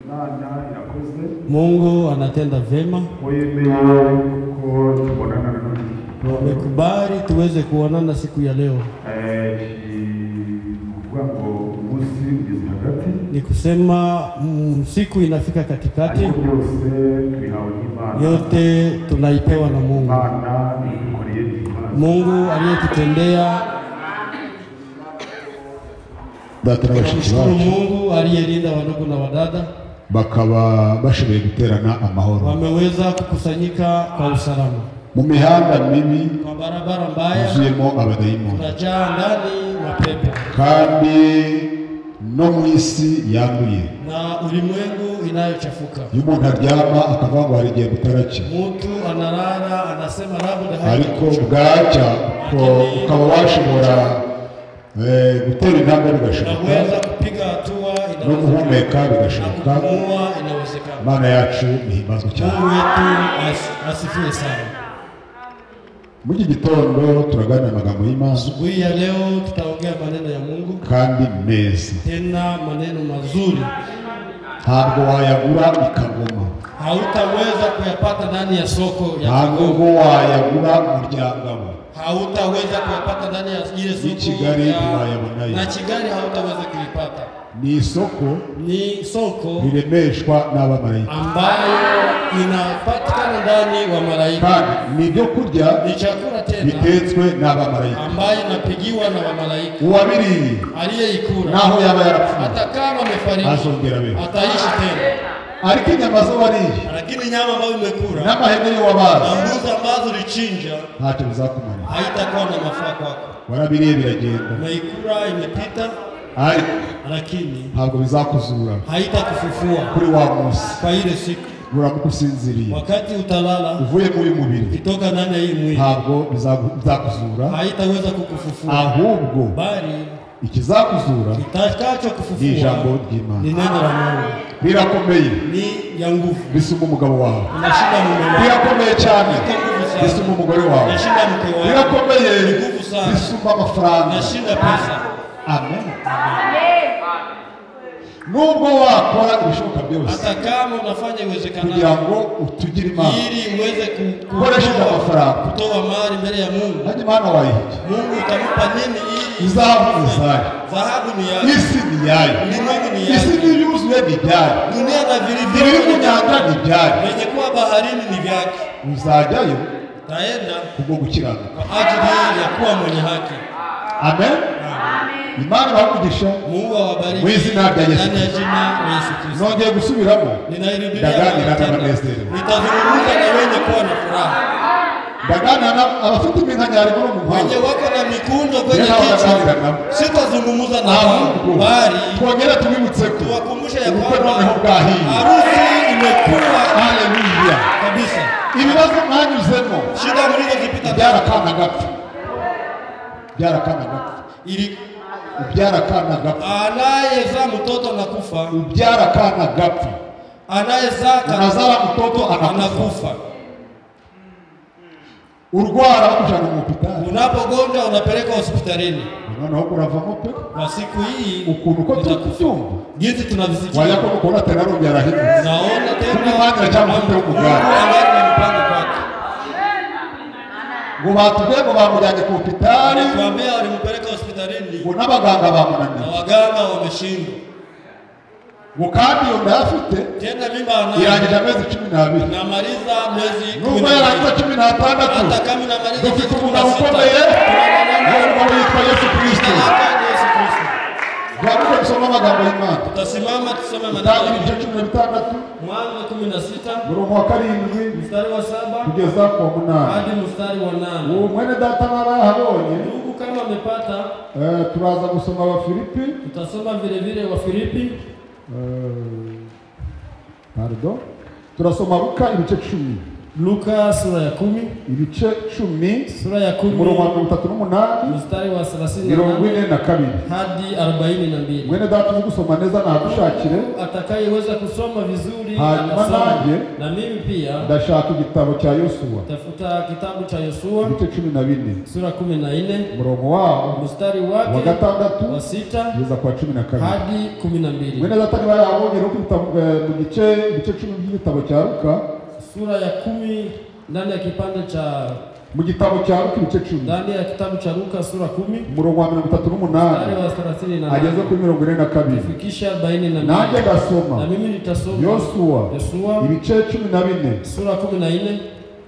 Imana irakoze. Mungu anatenda vema. Ko yemeye ko tubonana nanone. Wamekubali tuweze kuonana siku ya leo. Ni ukuvuga ngo umunsi ugeze hagati. Ni kusema siku inafika katikati. Ariko byose tubihawe n'Imana. Yote tunaipewa na Mungu. Imana idukoreye n'impano. Mungu aliyetutendea. Data na bashiki Tunamshukuru bacu Mungu aliyelinda wandugu na wadada bakaba bashoboye guterana amahoro wameweza kukusanyika kwa usalama. Mu mihanda mibi Kwa barabara mbaya yuzuyemo abadayimoni tunajaa ndani mapepo kandi no mu isi yanduye na ulimwengu inayochafuka. Iyo umuntu aryama akavuga ngo hari igihe butaracya, Mtu analala anasema labda ariko haitakucha, bwacya ukaba washobora gutera intambwe bigashoboka, unaweza kupiga hatua no inawezekana, guhumeka na bigashoboka. kupumua inawezekana. Imana yacu ihimbazwe cyane. Mungu wetu asifiwe sana. Muri iki gitondo turaganira amagambo y'Imana Asubuhi ya leo tutaongea maneno ya Mungu, kandi meza, tena maneno mazuri. Ntabwo wayagura i Kagoma, Hautaweza kuyapata ndani ya soko ya ntabwo Kagoma, wayagura mu Ryangabo, hautaweza kuyapata ndani ya ile Ni soko Kigali ya ntiwayabonayo. na Kigali hautaweza kuipata. Ni isoko Ni soko riremeshwa n'abamarayika ambayo inapatikana ndani wa malaika. kandi ni ibyo kurya Ni chakula tena bitetswe n'abamarayika. ambayo inapigiwa na wamalaika. Uwabiriye Aliyeikula naho yaba yarapfuye hata kama amefariki azongera abeho, ataishi tena, ariko inyama zo wariye lakini nyama ambayo umekula n'amahene yo na wabaze mbuzi ambazo ulichinja ntacyo bizakumarira. haitakuwa na mafaa kwako. Warabiriye biragenda, Umeikula imepita, ariko lakini ntabwo bizakuzura haitakufufua kuri wa munsi kwa ile siku. uramuka usinziriye Wakati utalala uvuye muri mubiri, ukitoka ndani ya hii mwili ntabwo bizakuzura, haitaweza kukufufua, ahubwo bali ikizakuzura kitakacho ni kufufua ijambo ry'Imana. ni neno la Mungu, Rirakomeye ni ya nguvu, risumba umugabo wawe, inashinda mume wako, rirakomeye cyane iko nguvu sana, risumba umugore wawe, inashinda mke wako, rirakomeye ni nguvu sana, risumba amafaranga. inashinda pesa. Amen. Nubwo wakora ibishoboka byose Hata kama unafanya kugira iwezekanavyo ngo utugire Imana, ili uweze ukoresheje amafaranga, kutoa mali mbele ya Mungu, hanyuma Imana wayiha iki? Mungu utamupa nini ili Izahabu ni izayo, dhahabu ni yake, isi ni iyayo, ulimwengu ni isi yake, n'ibyuzuye ni ibyayo, dunia na ibiri mu vilivyomo nyanja ni ibyayo. vyenye kuwa baharini ni vyake. Uzajyayo Taenda kubwo gukiranuka. kwa ajili ya kuwa mwenye haki. Amen. Imana ibahe umugisha Mungu awabariki mu izina rya Yesu ndani ya Kristo. jina la Yesu Kristo. Nongeye gusubiramo, Ninairudia ndaganira mara tena, n'abanezerewe, nitazungumza na wenye kuwa na furaha, ndaganira abafite iminkanyari muri mu wenye muhanda, wako na mikunjo kwenye Ndio kichwa, ndaganira nabo. sitazungumza na wao, Ahubwo bali twongere tubibutse ko tuwakumbushe ya ubukwe kwamba noneho bwahiye. harusi imekuwa Haleluya. kabisa. Ibibazo mwanyuzemo Shida mlizozipita ubyara akana gapfa, ubyara akana gapfa, ili ubyara akana gapfa, anayezaa mtoto anakufa, ubyara akana gapfa, anayezaa unazala mtoto anakufa, anakufa. Urwara bakujana mu hospitali, Unapogonjwa unapelekwa hospitalini, noneho uravamo pe. na siku hii Ukuntu uko turi kubyumva jinsi tunavisikia, wajya ko mukora tena arongera arahindutse. naona tena Kumbe Imana iracyamufiteho Mungu umugambi. angali na mpango kwake. Ngo batubwiye ngo bamujyanye ku hospitali, Tuambia walimpeleka hospitalini ngo n'abaganga na bamunaniye, waganga wameshindwa. ngo kandi iyo nda afite Tena mimba anayo irangije amezi 12, namaliza miezi kumi nubwo na yarangiza mbili. 16, Hata kama inamaliza dufite miezi kumi na umugabo sita, ukomeye, tuna uwo mugabo yitwa Yesu Kristo. mwanamke ni Yesu Kristo. Duhaguruke dusome amagambo y'Imana. Tutasimama tusome maneno Tangira ya igice 16 Mwanzo 16 umurongo wa 7 mstari wa 7 kugeza ku wa 8. hadi mstari wa 8. Uwo mwene data naba yahabonye, Ndugu kama amepata, turaza gusoma Abafilipi, tutasoma vile vile wa Filipi, pardon, turasoma Luka ibice 10. Luka sura ya 10, ibice 10, sura ya 10, umurongo wa 38 mstari wa 38 42 hadi 42. Mwene data uzi gusoma neza nahadushakire. Atakayeweza kusoma vizuri hanyuma atasoma. Nanjye Na mimi pia ndashaka igitabo cya Yosuwa, tafuta kitabu cha Yoshua ibice 14, sura 14, umurongo wawo mstari wa wake 6 wa 6 kugeza kwa 12. hadi 12. Mwene data niba yabonye Luka igitabo, mu gice ibice 10 by'igitabo cya Luka, Sura ya 10 ndani ya kipande cha mu gitabo cya Luka ibice 10, ndani ya kitabu cha Luka sura 10 umurongo wa 38 mstari wa 38 ageze kuri 42, kufikisha 42. Nanjye ndasoma Na mimi nitasoma Yosuwa Yoshua ibice 14, sura 14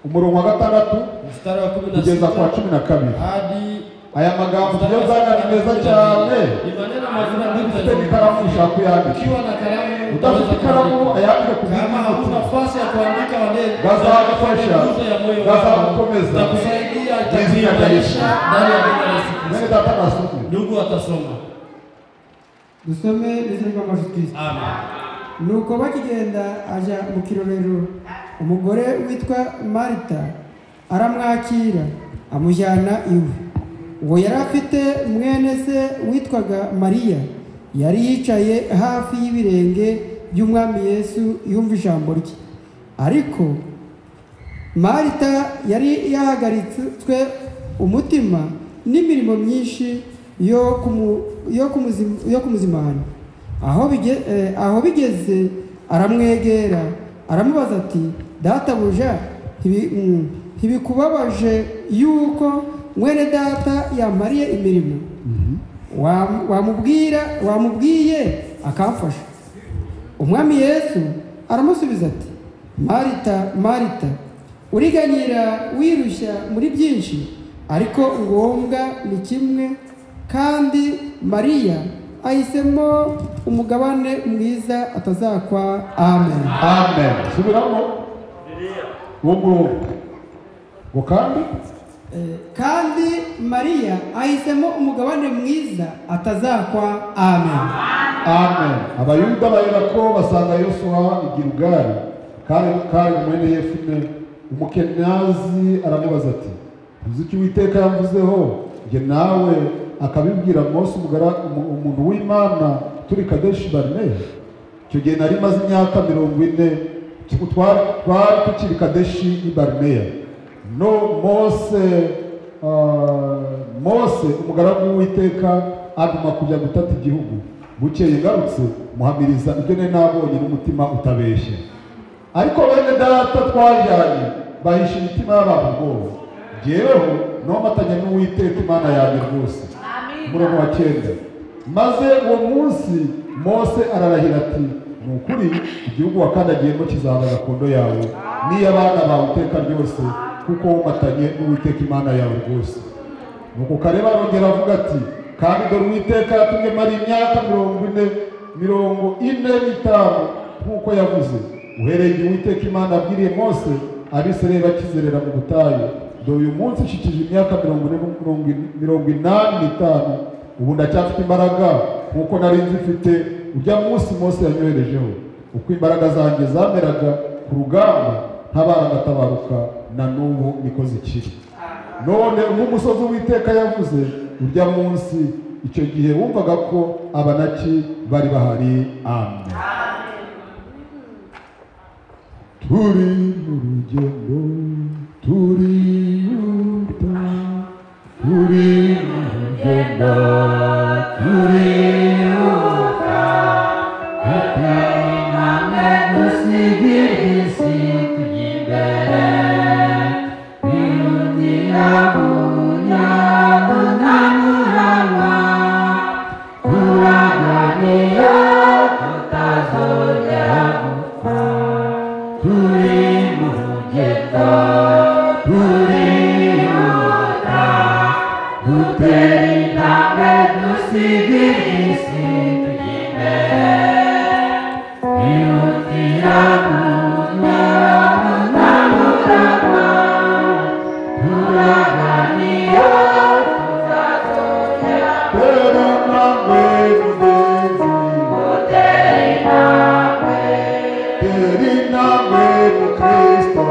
umurongo wa 6 mstari wa kugeza kwa 16 12. hadi Aya magambo mstari wa tugezana ni meza 12. cyane. Ni maneno mazuri Ufite n'ikaramu ushaka kuyandika, Ukiwa na kalamu udafite utaweza ikaramu kuandika. ayandike ku Kama giti. hauna nafasi ya kuandika maneno, Gazagufasha, nguzo ya moyo wako gazagukomeza. itakusaidia, Mu izina rya Yesu. itakuimarisha ndani ya jina la Yesu Mwene Kristo. data nasome. Ndugu atasoma. Dusome n'izina rya Yesu Kristo. Amen. Nuko bakigenda aja mu kirorero, umugore witwa Marita aramwakira amujyana iwe. Uwo yari afite mwene se witwaga Mariya, yari yicaye hafi y'ibirenge by'Umwami Yesu yumva ijambo rye. Ariko Marita yari yahagaritswe umutima n'imirimo myinshi yo kumuzimana. Aho bigeze aramwegera aramubaza ati, databuja, ntibikubabaje yuko mwene data yamariye imirimo? Wamubwiye akamfasha. Umwami Yesu aramusubiza ati, Marita, Marita, uriganyira wirushya muri byinshi, ariko ngombwa ni kimwe, kandi Mariya ahisemo umugabane mwiza atazakwa. Amen. Amen. Subiramo uwo murongo ngo kandi Kandi Mariya ahisemo umugabane mwiza atazakwa. Amen. Amen. Abayuda baherako basanga Yosuwa i Gilugali, kari mwene Yefune Umukenazi, aramubaza ati, uzi icyo Uwiteka yamvuzeho njye nawe akabibwira Mose umuntu w'Imana turi Kadeshi Barinea? Icyo gihe nari maze imyaka 40, twari tukiri Kadeshi i Barinea. No Mose umugaragu w'Uwiteka aguma kujya gutata igihugu. Bukeye ngarutse muhamiriza ibyo nari nabonye n'umutima utabeshya. Ariko bene data twajyanye bahisha imitima y'abantu ubwoba. Jyeweho nomatanye n'Uwiteka Imana yanjye rwose. Umurongo wa 9. Maze uwo munsi Mose ararahira ati, ni ukuri igihugu wakandagiyemo kizaba gakondo yawe n'iy'abana bawe iteka ryose, kuko womatanye n'Uwiteka Imana yawe rwose. Nuko Kalebu arongera avuga ati, kandi dore Uwiteka yatumye mara imyaka 45 nk'uko yavuze, uhereye igihe Uwiteka Imana abwiriye Mose Abisirayeli bakizerera mu butayu. Dore uyu munsi nshikije imyaka 85, ubu ndacyafite imbaraga nk'uko nari nzifite ujya munsi Mose yanyoherejeho. Uko imbaraga zanjye zameraga ku rugamba ntabara ngatabaruka, na n'ubu niko zikiri. None umusozi Uwiteka yavuze ujya munsi, icyo gihe wumvaga ko Abanaki bari bahari. Amen. Turi mu rugendo turihuta, turi mu rugendo turihuta, intambwe dusigira isi tujya imbere, twihutira kunyadutanguranwa, turaganiye tutazongera gupfa. Turi mu rugendo turihuta, dutera intambwe dusigira isi tujya imbere, twihutira kunyadutanguranwa, turaganiye tutazongera Tera intambwe mugenzi, gutera intambwe, tera intambwe mu Kristo,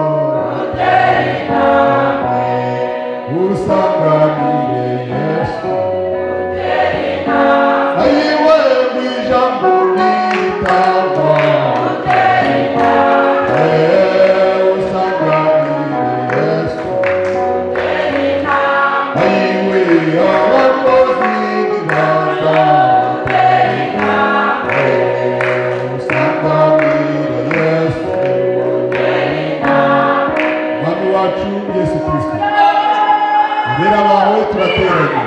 turateranye.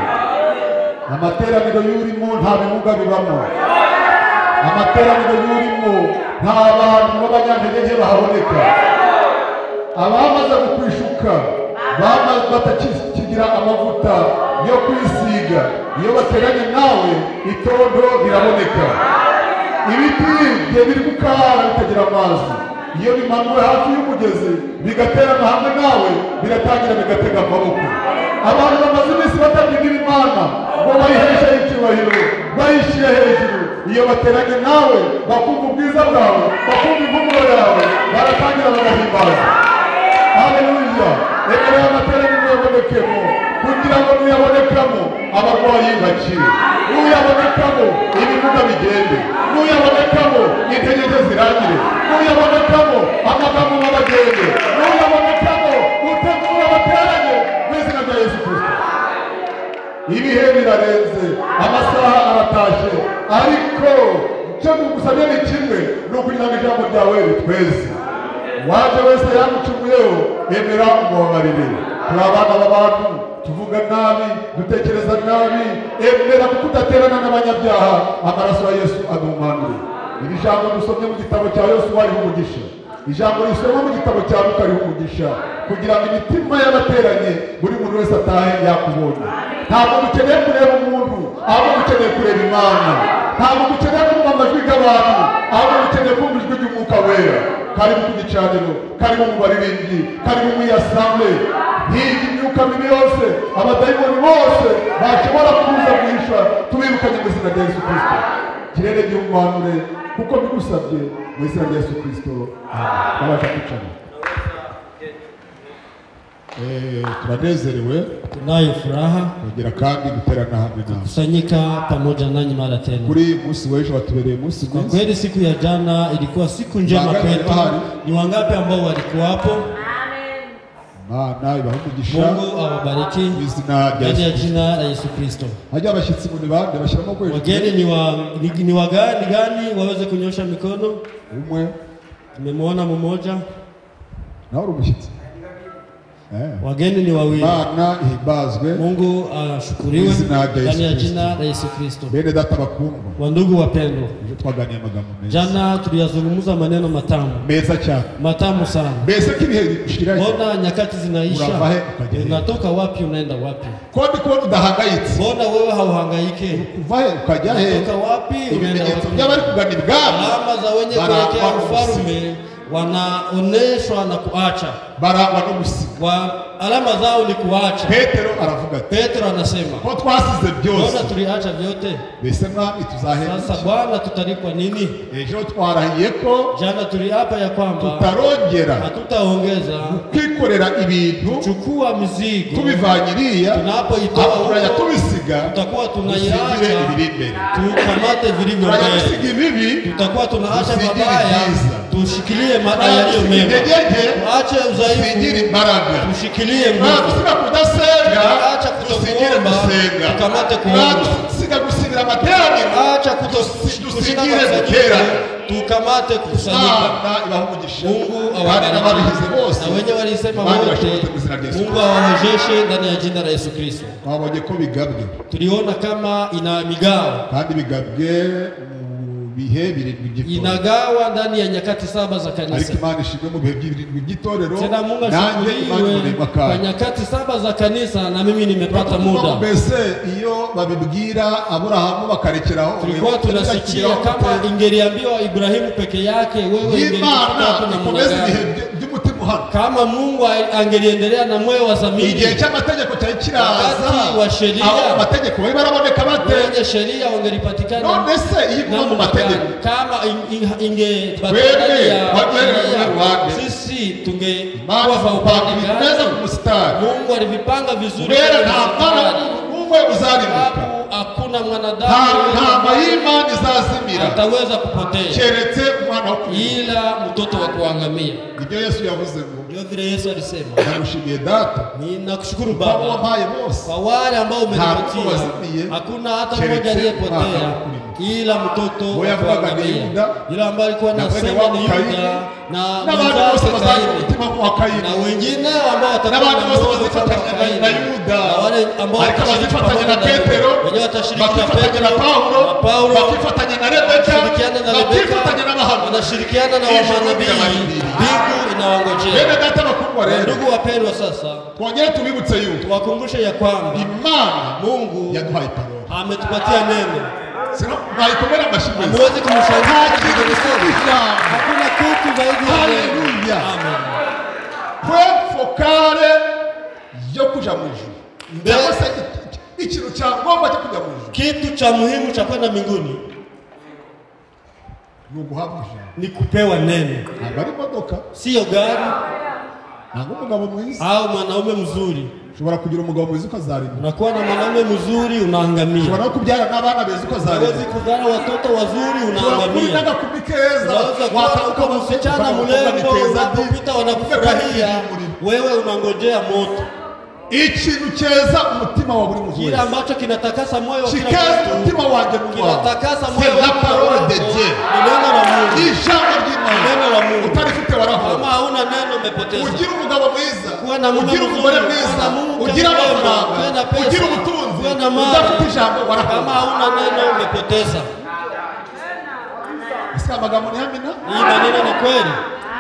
Amateraniro y'urimo nta bimuga bibamo. Amateraniro y'urimo nta bantu b'abanyantege nke bahaboneka. Abamaze gukwishuka batakigira amavuta yo kwisiga, iyo bateranye nawe itondo riraboneka. Ibiti bye biri gukara bitagira amazi, iyo bimanuwe hafi y'umugezi bigaterana hamwe nawe biratangira bigatega amaboko. Abantu bamaze iminsi batabyinira Imana ngo bayiheshe icyubahiro, bayishyire hejuru, iyo bateranye nawe bakumva ubwiza bwawe, bakumva impumuro yawe, baratangira bagahimbaza. Haleluya! Emera amateraniro yabonekemo, kugira ngo nuyabonekamo abarwayi bakire, nuyabonekamo ibimuga bigende, nuyabonekamo intege nke zirangire, nuyabonekamo amagambo babagende, nuyabonekamo utegura abateranye mu izina rya Yesu Kristo. Ibihe birarenze, amasaha aratashye, ariko icyo tugusabye ni kimwe, ni ukugira ngo ijambo ryawe ritweze. Waje wese yagucumuyeho, emera umubabarire. Turi abana b'abantu, tuvuga nabi, dutekereza nabi, emera kuko udaterana n'abanyabyaha, amaraso ya Yesu aduhumanure. Iri jambo dusomye mu gitabo cya Yosuwa riha umugisha, ijambo risomwa mu gitabo cya Luka riha umugisha, kugira ngo imitima y'abateranye buri muntu wese atahe yakubonye. Ntabwo dukeneye kureba umuntu, ahubwo dukeneye kureba Imana. Ntabwo dukeneye kumva amajwi y'abantu, ahubwo dukeneye kumva ijwi ry'Umwuka Wera. Karibu ku gicaniro, karibu mu baririmbyi, karibu mu assemble. Hirya imyuka mibi yose, abadayimoni bose bashobora kuza guhisha, tubirukanye mu izina rya Yesu Kristo. Kirere gihumanure kuko bigusabye mu izina rya Yesu Kristo. Amen. Kwicara. Turanezerewe, tunayo furaha kugira kandi guterana hamwe nawe, kusanyika pamoja nanyi mara tena. Kuri munsi w'ejo watubereye munsi mwiza. Kwa kweli siku ya jana ilikuwa siku njema kwetu. Ni wangapi ambao walikuwa hapo? Imana ibahe umugisha. Mungu awabariki mu izina rya jina la Yesu Kristo. Hajya abashyitsi mu bande bashyiramo kwezi. Wageni ni wagani gani waweze kunyosha mikono? Umwe. Tumemwona mmoja. Nawe uri umushyitsi. Wageni ni wawili. Imana ihimbazwe. Mungu ashukuriwe ndani ya jina la Yesu Kristo. Bene data bakundwa, wandugu wapendwa, ejo twaganiye amagambo meza. Jana tuliyazungumza maneno matamu. Meza cyane. Matamu sana. Mbese kibihe bishiranye. Mbona nyakati zinaisha? Unatoka wapi unaenda wapi? Ko ndi kubona udahangayitse. Mbona wewe hauhangaike? Kuva he ukajya he? Unatoka wapi unaenda wapi? By'abari kugana ibwami. Alama za wenye kuelekea ufalme wanaoneshwa na kuacha. Barangwa no gusiga. Alama zao ni kuacha. Petero aravuga ati, Petero anasema, ko twasize byose. Mbona tuliacha vyote? Mbese mwami tuzahera. Sasa Bwana tutalipwa nini? Ejo twarahiye ko jana tuliapa ya kwamba tutarongera, hatutaongeza kwikorera ibintu, chukua mizigo tubivanye iriya, tunapoitoa turajya tubisiga, tutakuwa tunaiacha tukamate vilivyo mbele, tusiga ibibi, tutakuwa tunaacha mabaya, tushikilie yaliyo mema, tuache udhaifu, tushikilie nguvu, tusiga kudasenga, acha kutokuomba, tukamate kuomba, tusiga gusigira amateraniro, acha kutokusigire guterana, tukamate kukusanyika. Mungu awabariki na wenye walisema wote, Mungu awawezeshe ndani ya jina la Yesu Kristo. Twabonye ko bigabwe, tuliona kama ina migao, kandi bigabwe bihe birindwi by'itorero, inagawa ndani ya nyakati saba za kanisa. Ariko Imana ishimwe mu bihe birindwi by'itorero, tena Mungu ashukuriwe kwa nyakati saba za kanisa, na mimi nimepata muda. Mbese iyo babibwira Aburahamu bakarekeraho, tulikuwa tunasikia kama ingeliambiwa Ibrahimu peke yake, wewe Imana ikomeze ibihe by'umutima uhana. Kama Mungu angeliendelea na moyo wa zamiri, igihe cy'amategeko cyari kiraza, wakati wa sheria, abo mategeko bari baraboneka bate? Wenye sheria wangelipatikana. None se iyo iguma mu mategeko, kama ingepatikana ya sisi tungekuwa kwa upande gani? Mungu alivipanga vizuri. Hakuna mwanadamu ataweza kupotea ila mtoto wa kuangamia. Ndio vile Yesu alisema, ninakushukuru Baba kwa wale ambao umenipatia, hakuna hata mmoja aliyepotea Ila mtoto Uwo yavugaga ni Yuda, ila ambaye alikuwa na mwene anasema wabo ni Kayini, Yuda na n'abandi mwenzake bose bazagira Kaini, umutima nk'uwa Kayini, na wengine ambao watakuwa n'abandi na bose moyo kama bazifatanya Kaini, na Yuda, na wale ambao ariko watashiriki abazifatanya na pamoja na Petero, Yuda, wenyewe watashiriki na bakifatanya na Petro Pawulo, na Paulo, bakifatanya na Rebeka, wanashirikiana na Rebeka, bakifatanya n'abahanuzi. wanashirikiana na Ijuru manabii, rirabarindiriye. mbingu inawangojea. Bene data bakundwa rero, Ndugu wapendwa, sasa twongere tubibutse yuko tuwakumbushe ya kwamba Imana Mungu yaduhaye parole. ametupatia neno. Sino mwayikomera amashyi mwese. Hamuwezi kumshangilia Nta kintu gisumba ijambo. Hakuna kitu zaidi ya neno. Haleluya. Amen. Point focale yo kuja mu ijuru, Mbere- cyangwa se ikintu cya ngombwa cyo kujya mu ijuru Kitu cha muhimu cha kwenda mbinguni ni uguhabwa ijambo. ni kupewa neno, Ntabwo ari imodoka, siyo gari ntabwo umugabo mwiza. au mwanaume mzuri. Ushobora kugira umugabo mwiza ukazarimbuka, Unakuwa na mwanaume mzuri unaangamia. ushobora no kubyara n'abana beza Huwezi ukazarimbuka, kuzaa watoto wazuri ushobora kuba uri unaangamia. n'agakumi keza Unaweza kuwa wataruka uko msichana mrembo, unapopita wanakufurahia, wewe unangojea moto. Ikintu cyeza umutima wa buri muntu Kile wese, ambacho kinatakasa moyo wa kila kikeza mtu, umutima wanjye n'uwawe, kinatakasa c'est moyo la wa kila parole de mtu, Dieu, ni neno la Mungu. ijambo Neno la ry'Imana. Mungu. Utarifite Kama warahomba. hauna neno umepoteza. Ugira umugabo mwiza, Kuwa na mume ugira mzuri, umugore kuwa mwiza, na mke ugira mwema, amafaranga, kuwa na pesa, ugira ubutunzi, kuwa na mali. udafite ijambo Kama warahomba. hauna neno umepoteza. Ese amagambo ni amina? Hii maneno ni kweli.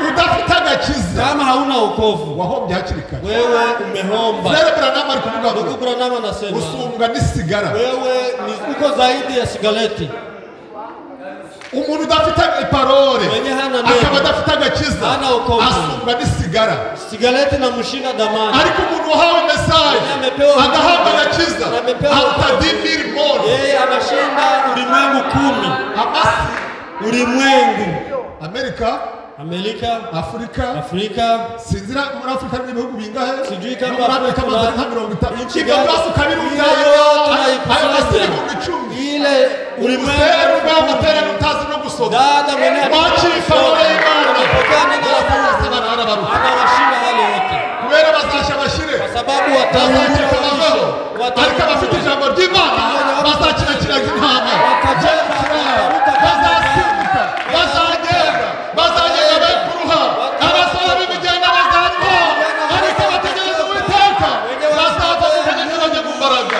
Udafite agakiza Kama hauna wokovu, wahombye hakiri kare. wewe umehomba. Rero Branham ari kuvuga Ndugu ngo Branham anasema usumbwa n'isigara. wewe ni uko zaidi ya sigareti. Umuntu udafite iparole Mwenye hana neno, akaba adafite agakiza hana wokovu, asumbwa n'isigara. Sigareti na mshinda damani. Ariko umuntu wahawe message Mwenye amepewa agahabwa ujumbe, agakiza na amepewa aruta wokovu, 10,000 monde. yeye anashinda ulimwengu 10. Amasi Ulimwengu. Amerika, Amerika, Afurika, Afrika, sinzira muri Afrika ni ibihugu bingahe? Sijui kama No muri Amerika Afrika amaze kuna nka 50. nchi Ibyo gani? byose ukabirunda, Ile yote ayo masi tunaikusanya. 10,000. Ile Ulimwengu ulimwengu bw'amaterano utazi no gusoma. Dada mwenyewe Wakira iparole y'Imana. anapokea neno la Mungu, Bose bararabaruka. anawashinda wale wote, Kubera bazashya bashire, kwa sababu bazakeka wataungua baveho, ariko abafite ijambo ry'Imana bazakirakira nk'intama, Watacheza, wataruka bazasimbuka, bazagenda, bazagenda be kuruha, abasore b'imigenda bazaruha, ariko abategereza Uwiteka bazava mu ntege nke bajya mu mbaraga,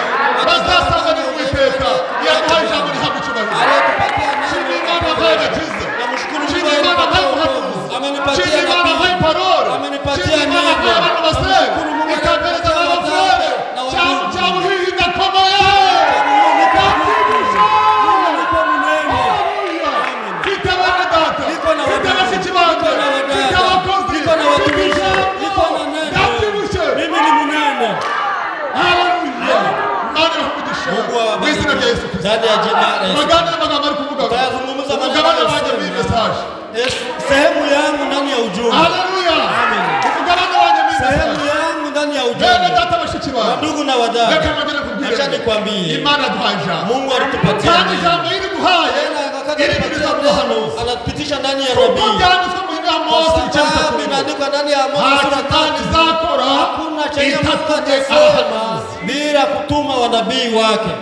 bazasanganira Uwiteka. Yaduhaye ijambo rihabwa icyubahiro. aliyetupatia Shima neno. Imana ampaye agakiza, Namshukuru shima Mungu Imana ampaye aliyenipatia ubuhanuzi, wokovu, amenipatia shima Imana nabii, ampaye parole, amenipatia shima Imana ampaye neno. abantu basenga, Namshukuru Mungu ikampereza aliyenipatia n'abafurere, na cyangwa wadudu. cyangwa uhihi ndakomeye. Mimi niko mnene. Mfite bene data, Niko na mfite wadudu, bashiki banjye, niko na mfite wadada, abakozi, niko na mfite watumishi, ijambo, niko na neno. ndabyibushye. Mimi ni mnene. Haleluya. Imana ibahe umugisha. Mungu Mu izina rya Yesu awabariki Kristo. ndani ya jina la Yesu. Amagambo n'amagambo ari kuvuga ngo, Tutayazungumza maneno umugabane yasema. wanjye muri iyi message. Sehemu yangu ndani ya ujumbe. Haleluya. Amen. Umugabane wanjye muri iyi Sehemu message. yangu ndani ya Bene ujumbe. data bashiki banjye, Ndugu na wadada, reka nongere nkubwire acha ngo, nikwambie, Imana yaduhaye ijambo. Mungu alitupatia Kandi neno. ijambo iriduhaye Tena wakati iritunyuza mu alitupatia neno, buhanuzi. anatupitisha ndani ya Kuko nabii. byanditswe mu Kwa Amosi ibice sababu bitatu. inaandikwa ndani ya Amosi Nta sura kitani 3, izakora hakuna chenye Mungu itatumye atasema abahanuzi. bila kutuma wanabii wake.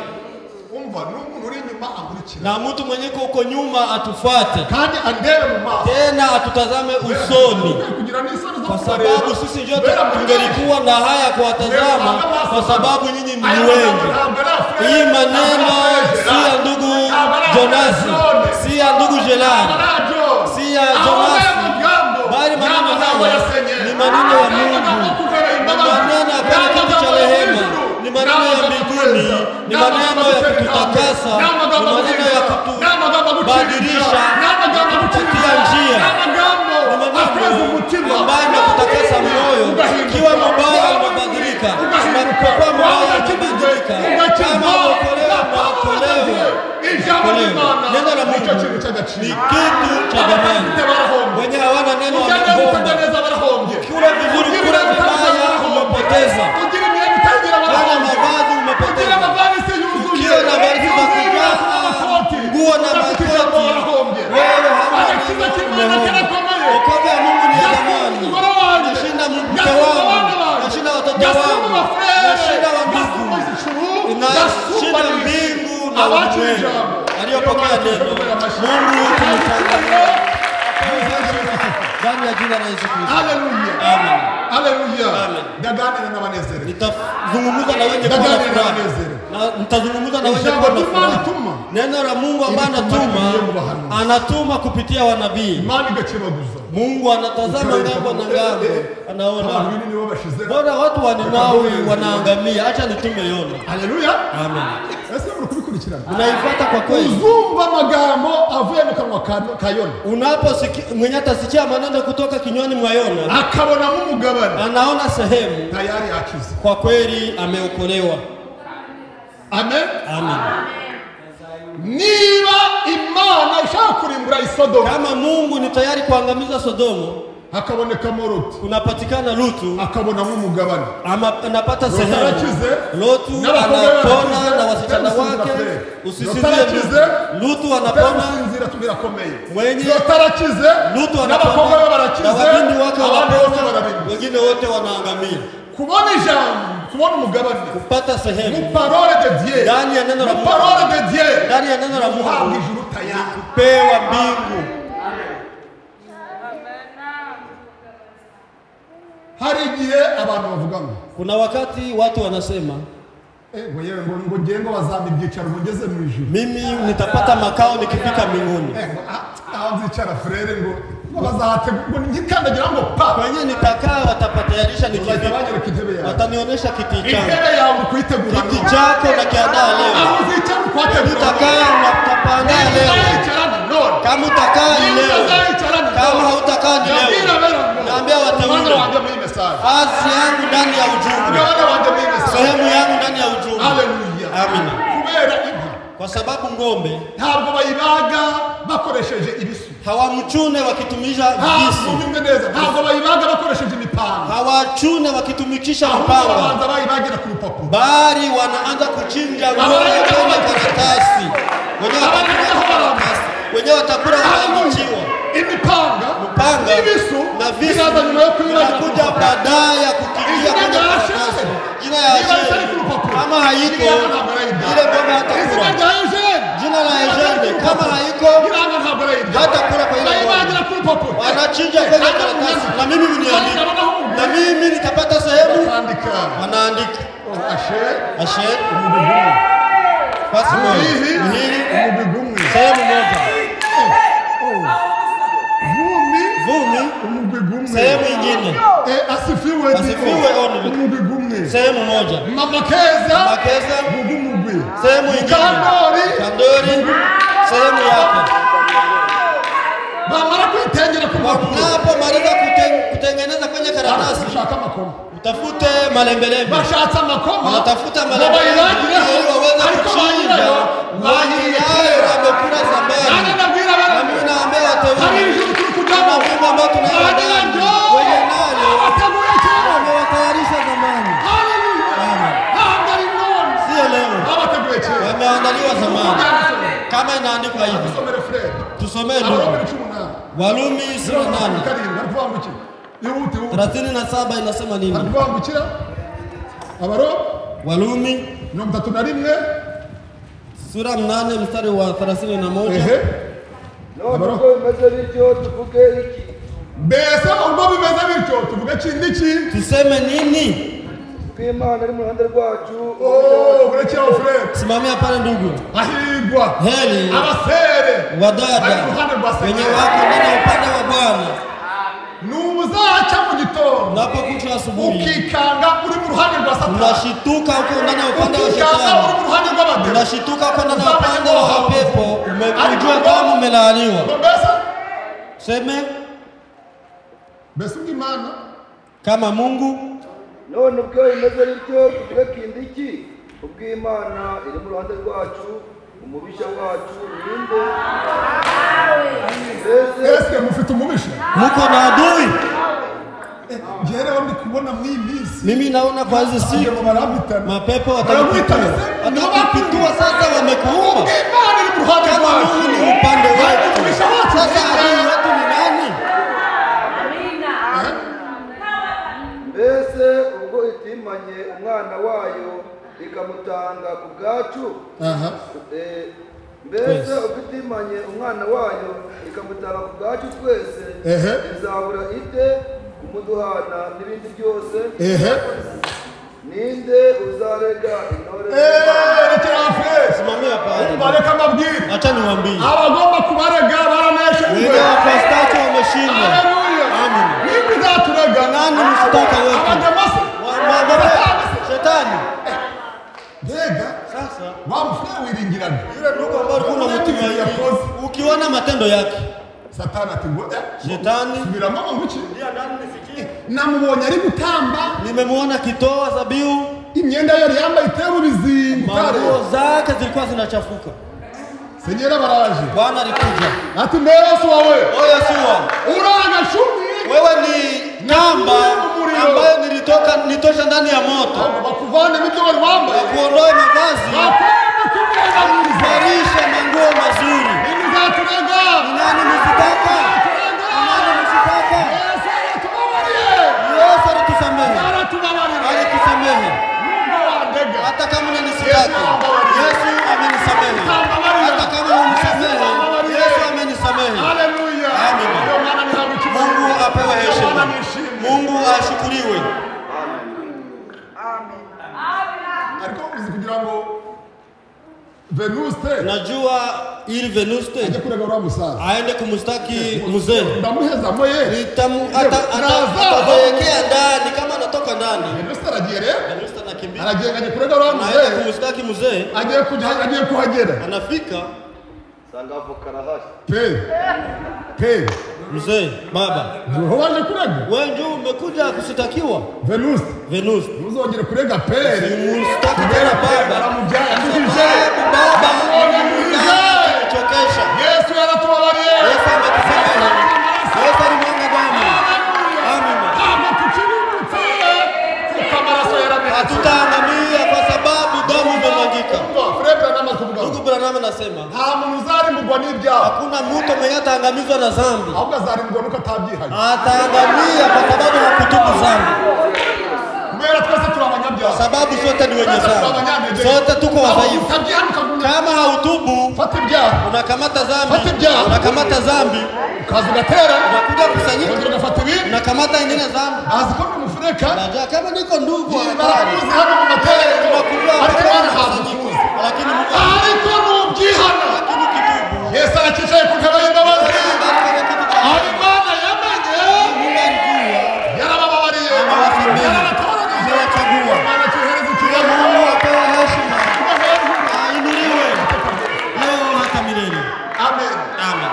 Umva n'umuntu uri inyuma ankurikira Na mtu mwenye uko nyuma atufuate, kandi andebe mu maso, tena atutazame usoni, kugira n'isoni zo kwa kubareba. sababu sisi njote Kubera muri tungelikuwa na haya kuwatazama, kwa sababu nyinyi ni wengi. Hii maneno si ya ndugu Jonasi, si ya ndugu Jelani, si ya Jonasi, bali maneno haya ni maneno ya Mungu, ni maneno ya pale kiti cha rehema, ni maneno ya mbinguni, ni maneno ya kututakasa, ni maneno ya kutubadilisha, kutupatia njia, ni maneno ambayo inakutakasa moyo. Ukiwa mubaya unabadilika, unapokuwa mubaya unabadilika. Kama uokolewa unaokolewa. Neno la Mungu ni kitu cha thamani. Wenye hawana neno wamegomba. Kula vizuri, kula vibaya umepoteza. Kama mavazi umepoteza. Ukiwa na vazi za kuvaa, nguo na makoti, wewe hauna neno, umehomba. Wokovu ya Mungu ni ya thamani. Nashinda mke wangu, nashinda watoto wangu, nashinda wandugu, nashinda mbingu na ulimwengu. Aliyopokea neno, Mungu tumshangilie ndani ya jina la Yesu Kristo. Haleluya. Amen. Haleluya. Amen. Ndaganira n'abanezerewe. Nitazungumza na wenye kuwa na Ndaganira furaha. n'abanezerewe. Na nitazungumza na wenye Ijambo kuwa na ry'Imana furaha. ituma. Neno la Mungu ambaye Irituma anatuma, rigiye mu bahanuzi. anatuma kupitia wanabii. Imana igakebaguza. Mungu anatazama ngambo na ngambo, Abantu anaona binini bo bashize. mbona watu wa Ninawi wanaangamia, acha nitume Yona. Haleluya. Amen. Ese muri kubikurikirana. Unaifuata kwa kweli. Uzumva amagambo avuye mu kanwa ka Yona. Unaposikia mwenye atasikia maneno kutoka kinywani mwa Yona, Akabonamo umugabane. anaona sehemu, Tayari yakize. kwa kweli ameokolewa. Amen. Amen. Niba Imana ishaka kurimbura Isodoma, Kama Mungu ni tayari kuangamiza Sodomu, hakabonekamo Loti, kunapatikana Lutu akabonamo umugabane. ama, anapata Loti sehemu. arakize, Lotu n'abakobwa be anapona barakize, na wasichana tera wake. gusinzira Usisinzie Loti arakize, Lutu. Lutu tera anapona, gusinzira birakomeye. Mwenye- Loti arakize, Lutu n'abakobwa be anapona barakize, na wabindi wake abandi bose wanapona, barabimbuza. wengine wote wanaangamia. Kubona ijambo, kubona umugabane Kupata sehemu mu parole de Dieu, ndani ya neno la mu Mungu, parole de Dieu, ndani ya neno la guhabwa Mungu, ijuru tayari. kupewa mbingu. Hari igihe abantu bavuga ngo Kuna wakati watu wanasema ngo yewe ngo ngiye ngo bazampa ibyicaro ngo ngeze mu ijuru. mimi nitapata makao nikifika mbinguni, Ngo aho nzicara frere ngo bazahategura ngo nkikandagira ngo pa kwenye nitakaa watapatayarisha bazahita nikifika, banyereka intebe yawe. watanionyesha kiti changu. Intebe yawe uri kuyitegura Kiti none. chako nakiandaa Aho leo, uzicara uri kuhategura utakaa unatapandaa none. leo. Uzayicara ni none. Kama utakaa ni Niba leo, utazayicara ni kama none. hautakaa ni Ndabwira leo. abera ngo Naambia umwana wateule, wanjye muri iyi message. kazi yangu ndani ya ujumbe, Umugabane wanjye muri iyi message. sehemu yangu ndani ya ujumbe. Haleluya. Amina. Kubera inka Kwa sababu ng'ombe ntabwo bayibaga bakoresheje ibisu. hawamchune wakitumisha Ntabwo visu, ubyumve neza, ntabwo bayibaga bakoresheje imipanga. hawachune wakitumikisha Ahubwo mpanga, babanza bayibagira ku rupapuro. bali wanaanza kuchinja ng'ombe kwenye karatasi. Wenyewe watakula karatasi, wenyewe watakula wanaochiwa Imipanga Mpanga n'ibisu na visu biraza nyuma yo kuyibagira ku inakuja rupapuro. baadaye ya kukimbia Izina kwenye rya karatasi. Asheri Jina ya niba ritari Asheri ku rupapuro, kama haiko iriya ntabwo arayirya. ile ng'ombe Izina hatakula. rya Eugene Jina la niba ritari Eugene ku kama rupapuro, haiko iriya ntabwo arayirya. hatakula kwa ile ng'ombe. Bayibagira ku rupapuro. Wanachinja kwenye karatasi, na mimi mniandike, na mimi nitapata sehemu. Bandika Wanaandika Asheri Asheri umugwi umwe, basi moja Muhihi Muhili umugwi umwe, sehemu moja, Vumi Vumi umugwi umwe, sehemu ingine, Asifiwe Asifiwe only. umugwi umwe, sehemu moja, Mama Keza Makeza umugwi umugwi, sehemu ingine, Mukandori Kandori sehemu yake. Bamara kwitengera ku rupapuro Unapomaliza kutengeneza kwenye karatasi, bashaka amakoma, utafute malembelembe, bashatse amakoma wanatafuta ngo malembelembe bayibagireho, ili waweze ariko ba kuchinja nyirayo wenye bayiriye nayo kera. wamekula Nanjye zamani. ndabwira Na abana mimi naambia hari wateule, ijuru turi kuna kujyamo, mbingu ambayo ba tunaenda, nyiraryo wenye nayo bateguye kera. wamewatayarisha zamani, Haleluya. Amen. Ntabwo ari none, sio leo, babateguye kera. wameandaliwa zamani. Kama inaandikwa hivi, Dusomere frere tusomee ndugu. Abaroma 18 Warumi 8 karindwi ari kuvuga ngo iki? Ihute ihute. 37 inasema Ari nini? kuvuga ngo ikira Abaroma Warumi 31 sura 8 mstari wa 31. ehe None ubwo bimeze bityo tuvuge iki? Mbese ubwo bimeze bityo tuvuge kindi ki? Tuseme nini? Ko Imana iri mu ruhande rwacu, Oh, urekeraho frere. Simamia pale ndugu. Hahirwa Heri abasere bari wadada mu ruhande rwa wenye Seigneur. wako ndani ya upande wa Bwana. Nubuzaca mu gitondo Unapokucha asubuhi ukikanga uri mu ruhande rwa Satani, unashituka huko ndani ya upande wa ukikanga uri shetani, mu ruhande rw'abademoni. unashituka huko ndani ya upande wa pepo, umejua kama umelaaniwa. Ngo mbese Seme mbese ubwo Imana kama Mungu None ubwo bimeze bityo tuvuge kindi iki? Ubwo Imana iri mu ruhande rwacu, umubisha wacu ninde? Mbese ese mufite umubisha? muko na adui. Njye rero ndi kubona muri iyi minsi Mimi naona kwa hizi siku ngo barampitana, mapepo Baramuhitana watakupitua, se? Nibo watakupitua sasa, wamekuumba. Ubwo Imana iri mu ruhande Kama rwacu, Mungu ni upande wetu, umubisha wacu sasa ninde? adui wetu ni nani? mbese ubwo itimanye umwana wayo ikamutanga ku bwacu, Aha. Mbese ubitimanye umwana wayo ikamutanga ku bwacu twese, izabura ite kumuduhana n'ibindi byose? Ninde uzarega intore? Simamia pale. Bareka mbabwire. Acha niwaambie. Abagomba kubarega baraneshejwe. Wenye wastaki wameshindwa. Haleluya. Amen. Ninde uzaturega? Nani mshtaka wetu? Abademasi. Shetani. Mbega sasa wa mfura wiringirana. Yule ndugu ambaye alikuwa unamtumaini, ukiona matendo yake Satani ati ngo Shetani subira mama nguki namubonye ari gutamba, nimemuona kitoa zabiu, imyenda yari yambaye iteru bizingo, nguo zake zilikuwa zinachafuka. Senyera baraje. Bwana alikuja. Ati mbese wawe. Oya siwa. Uraga shumi. Wewe ni namba ambayo nilitoka nitosha ndani ya moto. Bakuvane ibyo wari wambaye. Bakuondoe mavazi. Bakuvarisha manguo mazuri. Nini zaturega? Ni nani msitaka? Ni nani msitaka? Yesu aratubabariye. Yesu alitusamehe. Alitusamehe. Hata kama unanisitaki, Yesu amenisamehe. Hata kama unisamehe, Yesu amenisamehe. Haleluya. Amen. Mungu apewe heshima. Mungu ashukuriwe. Amen. Ariko uzi kugira ngo Venuste, najua ili Venuste aje kurega uriya musaza, aende kumstaki mzee. Ndamuheza moye. Atazoekea ndani kama anatoka ndani. Venuste aragiye rero. Venuste anakimbia. Aragiye aje kurega uriya mzee. Aende kumstaki mzee. Agiye kujya agiye kuhagera. Anafika sanga avoka arahari. Pe. Mzee, baba. Ndio waje kurega. Wewe ndio umekuja kushtakiwa. Venuste. Venuste. Uzongere kurega pere. Mstaki tena baba. Aramujyana baba. Chokesha. Yesu aratubabariye. Yesu ametusamehe. Yesu alimwaga damu. Amen. Ntabwo tukirindutse kuko amaraso yaramenetse. Hatutaangamia kwa sababu damu imemwagika. Ndugu Branham anasema nta muntu uzarimburwa n'ibyaha. Hakuna mtu mwenye ataangamizwa na dhambi. Ahubwo azarimburwa nuko atabyihanye. Ataangamia kwa sababu hakutubu dhambi. Kubera twese turi abanyabyaha. Kwa sababu sote ni wenye dhambi. Sote tuko wadhaifu. Kama hautubu, fata ibyaha. Unakamata dhambi. Fata ibyaha. Unakamata dhambi. Ukaza ugatera. Unakuja kusanyika. Ugafata ibindi. Unakamata ingine dhambi. Azi ko ndi umufureka. Najua kama niko ndugu wa hatari. Barakuzi hano mu materaniro. Tunakujua Ariko hapa Imana mkusanyiko. Lakini Mungu ariko nubyihana. Lakini ukitubu. Yesu arakicaye ku ntebe y'imbabazi. Aho Imana yamenye. Mungu alijua. Yarabababariye. Amewasamehe. Yarabatoranije. Amewachagua. Imana tuhereze icyubahiro. Mungu apewe heshima. Ainuliwe. Leo hata milele. Amen. Amen.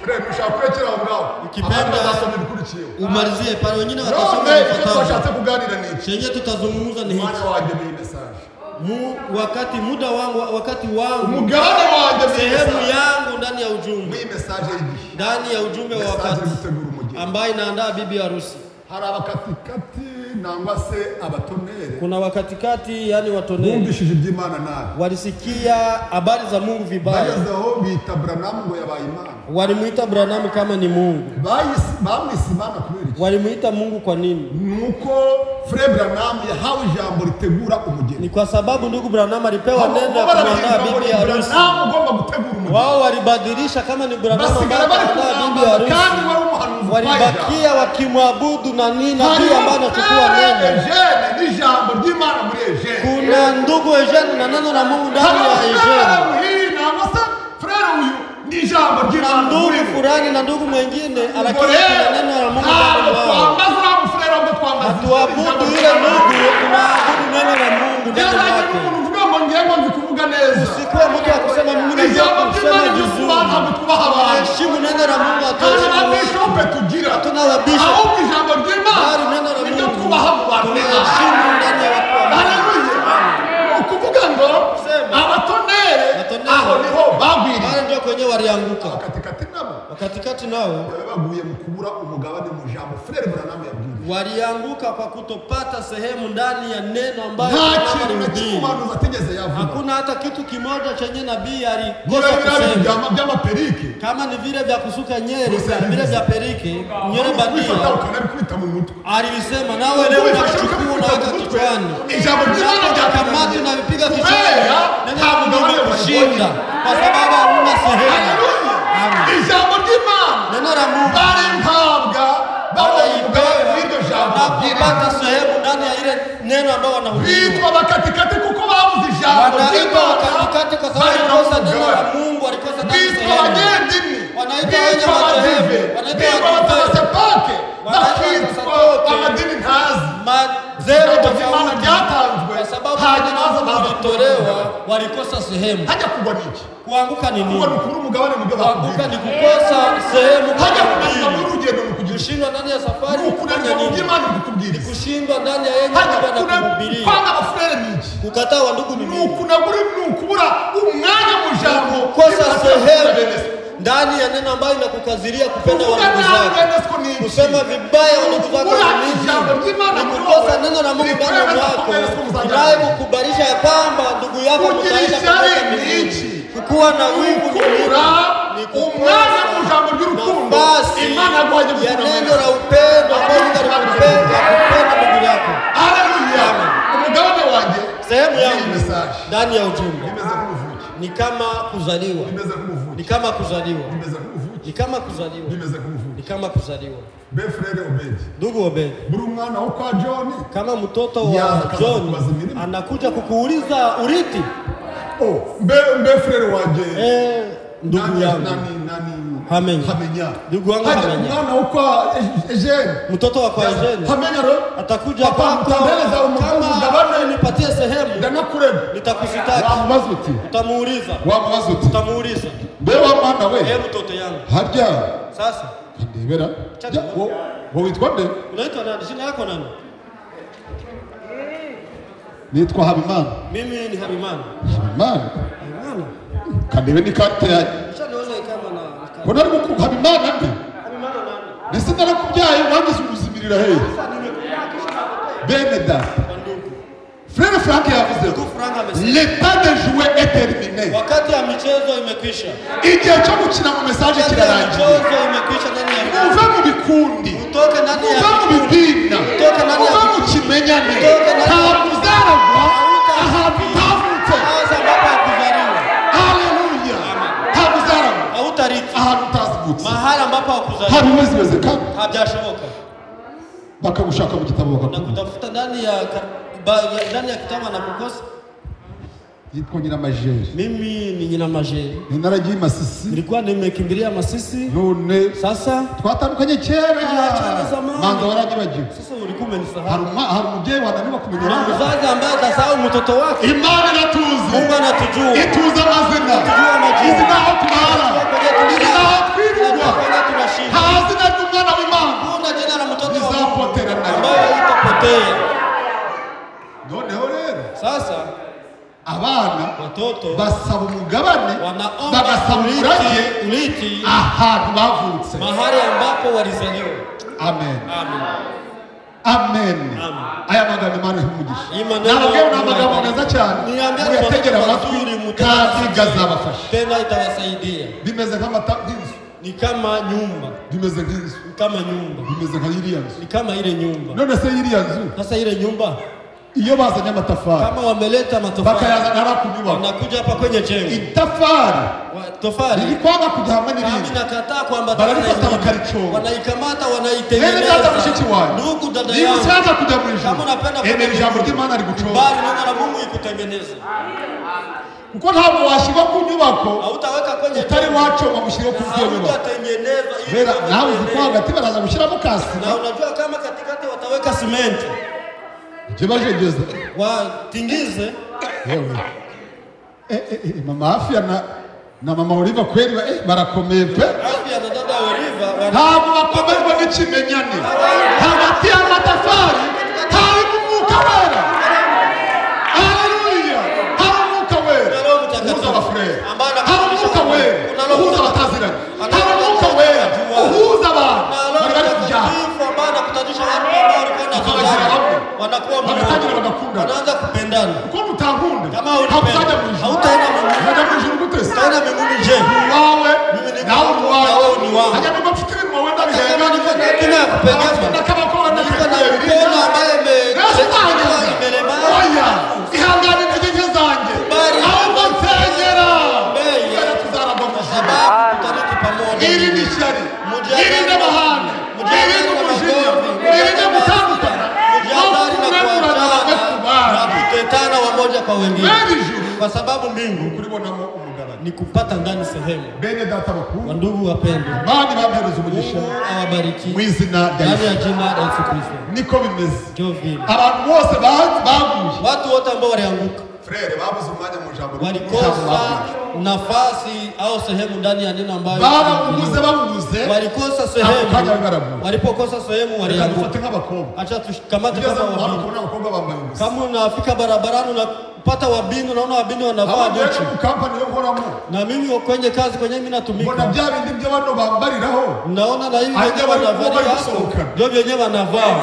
Frere, ushaka kurekera aho ngaho. Ukipenda Abandi bazasoma ibikurikiyeho. Umalizie pale, wengine watasoma None icyo vifuatavyo. twashatse kuganira ni iki? Chenye tutazungumza ni hiki. Umwanya wanjye ni iyi message. Wakati muda wangu, wakati wangu, Umugabane wanjye ni iyi sehemu message. yangu ndani ya ujumbe. Muri iyi message y'igihe. Ndani ya ujumbe wa Message wakati iri gutegura umugeni. ambaye inaandaa bibi harusi. Hari abakatikati nangwa se abatonere. Kuna wakatikati, yani watonere. Bumvishije iby'Imana nabi. Walisikia habari za Mungu vibaya. Bageze aho bita Branham ngo yabaye Imana. Walimuita Branham kama ni Mungu. Bamwise Imana kubera iki? Walimuita Mungu kwa nini? Nuko Frere Branham yahawe ijambo ritegura umugeni. Ni kwa sababu ndugu Branham alipewa neno ya kumwandaa bibi harusi. Branham ugomba gutegura umugeni. Wao walibadilisha kama ni Branham ambaye Basigara bari anaandaa bibi kumwambaza harusi. kandi wari umuhanuzi Walibakia wakimwabudu na nini nabii ambaye anachukua Frere neno. Eugene n'ijambo ry'Imana muri Eugene. Kuna ndugu Eugene na neno la Mungu ndani ya Frere Eugene. Muhiri nangwa se Frere uyu n'ijambo Kuna ry'Imana ndugu muri we. fulani na ndugu mwingine, Ubwo lakini rero kuna neno la Mungu ndani ntabwo mwao. twambaza uriya mufurere ahubwo twambaza Hatuabudu yule ndugu, tunaabudu neno la Mungu ndani Ntihazagire yake. umuntu uvuga ngo ngiye ngo nzi kuvuga neza. Usikuwe mtu wa kusema mimi najua Ijambo kusema ry'Imana ryo vizuri. kubaha ntabwo twubaha abantu. Heshimu neno la Mungu, Nta hatuheshimu watu. n'ababishope tugira. Hatuna wabisho. Ahubwo ijambo ry'Imana Bali neno la niryo Mungu twubaha mu bantu. tunaheshimu ndani ya watu wa Mungu. Haleluya. Ni ukuvuga ngo Sema. abatonere Abatonere. aho niho bagwiriye. Wale ndio kwenye walianguka. Abakatikati nabo Wakatikati nao baba baguye mu kubura umugabane mu jambo Frere Branham yabwiriye. walianguka kwa kutopata sehemu ndani ya neno ambayo Nta Branham kintu na kimwe alihubiri. umuhanuzi atigeze yavuga. Hakuna hata kitu kimoja chenye nabii Niba alikosa biriya bintu kusema. by'amaperike Kama ni vile vya kusuka nyeri, Gusa vile vya periki fake, nywele bandia, Wifata ukanabikubita mu mutwe. Alisema nawe leo Ubifashe unachukua ukabikubita unaweka mu mutwe. kichwani. Ijambo ry'Imana Kamati ryakunaniye. unavipiga kichwani. Kubera Neno nta la Mungu mugabane limekushinda waribonye. kwa sababu hamuna sehemu. Haleluya. Amen. Ijambo ry'Imana Neno la Mungu bari mpabwa babonye umugabane w'iryo jambo wanapopata sehemu ndani ya ile neno ambao wanahubiriwa. bitwa bakatikati kuko babuze ijambo Wanaitwa ry'Imana wakatikati kwa sababu bari walikosa neno la n'umugabane. Mungu, walikosa ndani Bitwa sehemu. abanyendimi, Wanaitwa wenye bitwa abadive, madhehebu, wanaitwa bitwa Wadiventi, abatasepake, wanaitwa bakitwa Wasadoke. amadini ntazi. Madhehebu Ijambo ry'Imana tofauti ryatanzwe kwa sababu hanyuma neno la baza Mungu baza lilitolewa, walikosa sehemu. hajya kugwa niki Kuanguka ni kugwa nini? ni ukubura umugabane mu byo Kuanguka bakubwira. ni kukosa sehemu Hajya kwenye kunanirwa hubiri. muri rugendo ni ukugira Kushindwa ndani ya safari ni ni ukunanirwa kufanya mu nini? by'Imana iri kukubwiriza. Kushindwa ndani ya yenye Hajya Mungu anakuhubiria. kwanga abafurere ni iki? Kukataa wa ndugu ni Ni nini? ukunagura ni ukubura umwanya mu jambo Kukosa Imana sehemu bene se. ndani ya neno ambayo inakukaziria kupenda Kuvuga wa ndugu nabi zako. bene so ni iki? Kusema vibaya wa ndugu zako Kubura ni nini? ijambo ry'Imana Ni muri kukosa wowe. neno la Mungu ndani Rikwemeza ko yako bene so muzajya inayokukubalisha ya kwamba ndugu yako Kugira mtaenda ishyari pamoja ni mbinguni. iki? Kukuwa na wivu ni nini? Kubura Ni umwanya kukosa mu jambo ry'urukundo nafasi Imana yaguhaye ya gukunda neno mwene la so. upendo ambao Mungu alikupenda kupenda ndugu yako. Haleluya. Umugabane wanjye Sehemu ni iyi yangu message ndani ya ujumbe imeze nk'ubuvuke ni kama kuzaliwa, imeze nk'ubuvuke ni kama kuzaliwa, imeze nk'ubuvuke ni kama kuzaliwa, imeze nk'ubuvuke. ni kama kuzaliwa. Be frere Obedi, Ndugu Obedi, buri umwana wo kwa John kama mtoto Yaza wa akaza John kukubaza imirimo. anakuja kukuuliza urithi, Oh, mbe mbe frere wanjye ndugu nani yangu nani nani Hamenya. Hamenya. Ndugu wangu Hajya Hamenya. umwana wo kwa Eugene mtoto wa kwa Eugene Hamenya ro atakuja Papa, kwako, mtembeleza kama umugabane. nipatie sehemu ndanakurema nitakusitaki. Wamubaza uti Utamuuliza, wamubaza uti utamuuliza, mbe wa mwana we mtoto yangu, harya sasa ndebera Ja, wo witwa nde? unaitwa nani? Jina lako nani? Nitwa Habimana. Mimi ni Habimana. Habimana Habimana? kandebe ni karte yanjye Ushaniona kama na mbona ari gukuru Habimana nde? Habimana nani? Ndetse narakubyaye wangize umuzimirira hehe Sasa nimekuzaa kisha napotea. bene data. Kwa ndugu. Frere Frank yavuze Ndugu Frank amesema l'état de jouer est terminé. wakati ya michezo imekwisha. Igihe cyo gukina mu message Wakati ya kirarangiye. michezo imekwisha ndani ya Muve mu bikundi, utoke ndani ya muve mu bibina, Utoke ndani ya muve mu kimenyane. Utoke ndani ya- Ntabwo uzaragwa ahantu utavutse. Sasa ambapo hakuzaliwa. Haleluya! Ntabwo uzaragwa Hautarithi ahantu utavutse. mahali ambapo hakuzaliwa. Ntabwo bizawezekana. Habyashoboka. Bakagushaka mu gitabo Na bakakubura. kutafuta ndani ya ndani ya kitabu anakukosa. Yitwa Nyiramajeri. Mimi ni Nyiramajeri. Ni naragiye i Masisi. Nilikuwa nimekimbilia Masisi. None Sasa twatandukanye kera. Tuliachana zamani. Manza waranyibagiwe. Sasa ulikuwa umenisahau. Hari umubyeyi wananirwa kumenya Kuna abana. mzazi ambaye atasahau mtoto wake. Imana iratuzi. Mungu anatujua. Ituzi amazina. Tujua majina. Izi naho turara. Kwenye Izi naho twirirwa. tunalala. Kwenye tunashinda. Nta zina ry'umwana w'Imana Hakuna jina la mtoto wa Mungu rizapotea na rimwe. ambayo haitapotea. Noneho rero Sasa abana watoto basaba umugabane wanaomba bagasaba umurage urithi ahantu bavutse. mahali ambapo walizaliwa. Amen. Amen. Amen. Amen. Aya magambo Imana ihe umugisha. Iyi maneno Nababwiye ni amagambo Imana meza cyane. Niambia ni Muyategere maneno amatwi mazuri, mutegere kandi masikio. azabafasha. Tena itawasaidia. Bimeze nk'amata nk'inzu. Ni kama nyumba, Bimeze nk'inzu. ni kama nyumba, Bimeze nka iriya nzu. ni kama ile nyumba. None se iriya nzu Sasa ile nyumba iyo bazanye amatafari kama wameleta matofali bakayazana hariya ku nyubako, wanakuja hapa kwenye jengo itafari tofali riri kwanga kujya hamwe kama n'irindi inakataa kuambatana na bararifata ingine, bakariconga. wanaikamata Bene wanaitengeneza. data mushiki wanjye, Ndugu dada niba yangu, ushaka kujya mu ijuru, kama unapenda kwenda emera ijambo mbinguni, ry'Imana riguconga, bali neno la Mungu ikutengeneze. kuko ntabwo washyirwa ku nyubako Hautaweka kwenye utari jengo, waconga ngo ushyire ku iyo nyubako. hautatengenezwa ili Bera uweze nawe uzi ko kuendelea. hagati baraza gushyiramo kasima Na unajua kama katikati wataweka simenti ujye bajegeza watingize. Yewe mama Afia na mama Oliva kweli barakomeye pe. Afia na dada Oliva ntabwo bakomezwa n'ikimenyane. Hagati y'amatafari harimo umwuka wera. Haleluya! Hari umwuka wera uhuza abafurere, hari umwuka wera uhuza abataziranye, hari umwuka wera uhuza abantu bari bari kujyana bakabagira bamwe, bagatangira bagakundana. Wanaanza kupendana. Kuko mutankunda Kama ntabwo uzajya mu ijuru. hautaenda mbinguni. Uzajya mu ijuru gute se? Utaenda mbinguni je? Ni uwawe, Mimi niko nawe uri nawe ni uwawe. wangu. Hajya nubwo mfite ibintu wowe Hata kama ndabihengana, kupegema, niko na mkono ambaye imelemaa. Oya, ihangane intege nke zanjye, ahubwo nsengera tuzaragwa kwa sababu tutarudi pamoja. Mwirinde ishyari, mwirinde amahane, mwirinde umujinya, mwirinde gutandukana, mujihadhari na kuachana na kutetana wamoja kwa wengine, kwa sababu mbingu kuribonamo umugabane ni kupata ndani sehemu. Bene data bakuru, wandugu wapendwa, Imana ibampereze umugisha Mungu awabariki mu izina rya ndani ya Yesu. jina la Yesu Kristo. Niko bimeze. Ndio vile Abantu bose baguye, watu wote ambao walianguka frere, babuze umwanya mu ijambo, walikosa nafasi au sehemu ndani ya neno ambayo barabubuze, babubuze walikosa ako sehemu. kanya barabuze. Walipokosa sehemu Reka walianguka. dufate nk'abakobwa, Acha tushikamate ugeze kama mu muhanda wabini. ukabona abakobwa bambaye ubusa. Kama unafika barabarani unapata wabini, unaona wabini wanavaa Aho ngiye buchi. mu kampani yo nkoramo, Na mimi kwenye kazi kwenye mimi mbona natumika, bya bindi byo bano bambariraho naona na hivi Hajya wenyewe bari wanavalia bari hapo, gusohokana. ndio vyenyewe wanavaa.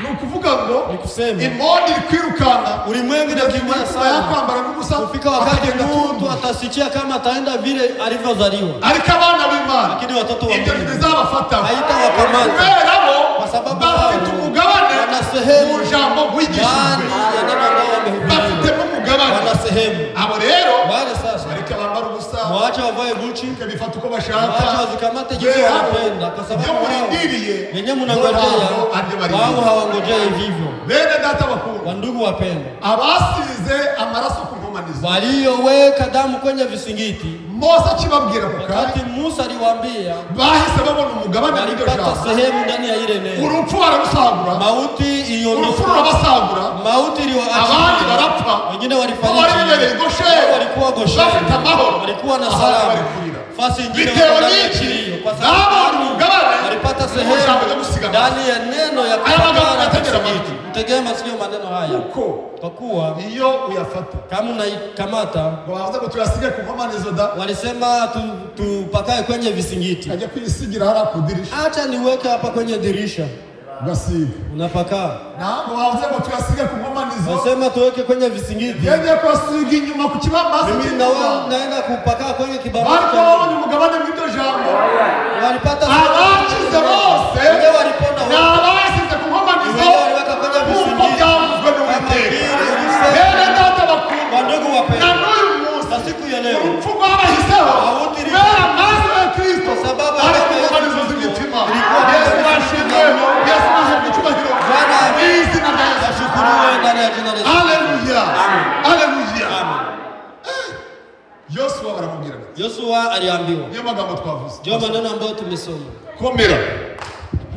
Ni ukuvuga ngo Ni kusema imondi iri kwirukanka, ulimwengu inakimbia nyuma sana yakwambara n'ubusa, kufika wakati akagenda mtu atunduye. atasikia kama ataenda vile alivyozaliwa, Ariko abana b'Imana lakini watoto wa ibyo Mungu ntibizabafataho, haitawakamata kubera bo kwa sababu bafite wao umugabane wana sehemu mu jambo wigishijwe, ndani ya neno ambao wamehubiriwa, bafitemo umugabane. wana sehemu. Abo rero Wale sasa bareke bambara ubusa, mwache wavae buchi, bifata uko bashaka, mwache wazikamate jinsi Kubera bo wanapenda, kwa ibyo sababu wao murindiriye wenyewe bo mnangojea, ntabwo aribyo wao barindiriye. hawangojei vivyo. Bene data bakuru, Wandugu wapendwa, abasize amaraso ku nkomanizo, walioweka damu kwenye visingiti, Mose akibabwira ako kanya, wakati Musa aliwaambia, bahise babona umugabane muri iryo walipata jambo. sehemu ndani ya ile neno. Urupfu bararusagura, Mauti urupfu iliondoka, rurabasagura, mauti abandi iliwaachia, barapfa, wengine bo walifariki, bari bibereye i Gosheni, wao walikuwa Gosheni, bafite amahoro, walikuwa na ahandi salama, bari kurira. fasi ingine Bitewe wako ndani ya n'iki? kilio, kwa Babonye sababu umugabane walipata mu ijambo ryo sehemu gusiga amaraso. ndani ya neno ya Aya magambo kupatana na ategera visingiti. amatwi. Mtegee masikio maneno haya, Kuko kwa kuwa iyo uyafata, kama unaikamata, ngo bavuze ngo tuyasige ku nkomanizo da, walisema tupakae kwenye visingiti. ajya kwisigira hariya ku dirisha, Acha niweke hapa kwenye dirisha, ugasiga. unapakaa. Ntabwo bavuze ngo tuyasige ku nkomanizo, Wasema tuweke kwenye visingiti, yemeye kuyasiga inyuma ku kibambasi mimi cy'inyuma. na naenda kupakaa kwenye kibambasi Bari cha kuba babonye umugabane mw'iryo jambo. walipata Abakize bose wenyewe walipona ni wote. abasize ku nkomanizo, Wenyewe waliweka kwenye nk'uko visingiti byavuzwe kama n'Uwiteka. vile ulisema. Bene data bakuru, Wandugu na wapendwa, n'uyu munsi na siku ya leo urupfu rwabahiseho Mauti kubera amaraso ya Kristo Kwa sababu ari ku damu ya Yesu nkomanizo Kristo z'imitima. ilikuwa Yesu kwenye nashimwe, Yesu nahabwe icyubahiro Bwana mu izina rya Yesu. ashukuriwe ndani ya jina la Yesu. Haleluya, haleluya. Amen. Yosuwa baramubwira bati, Yoshua aliambiwa, niyo magambo twavuze, ndio maneno ambayo tumesoma, komera,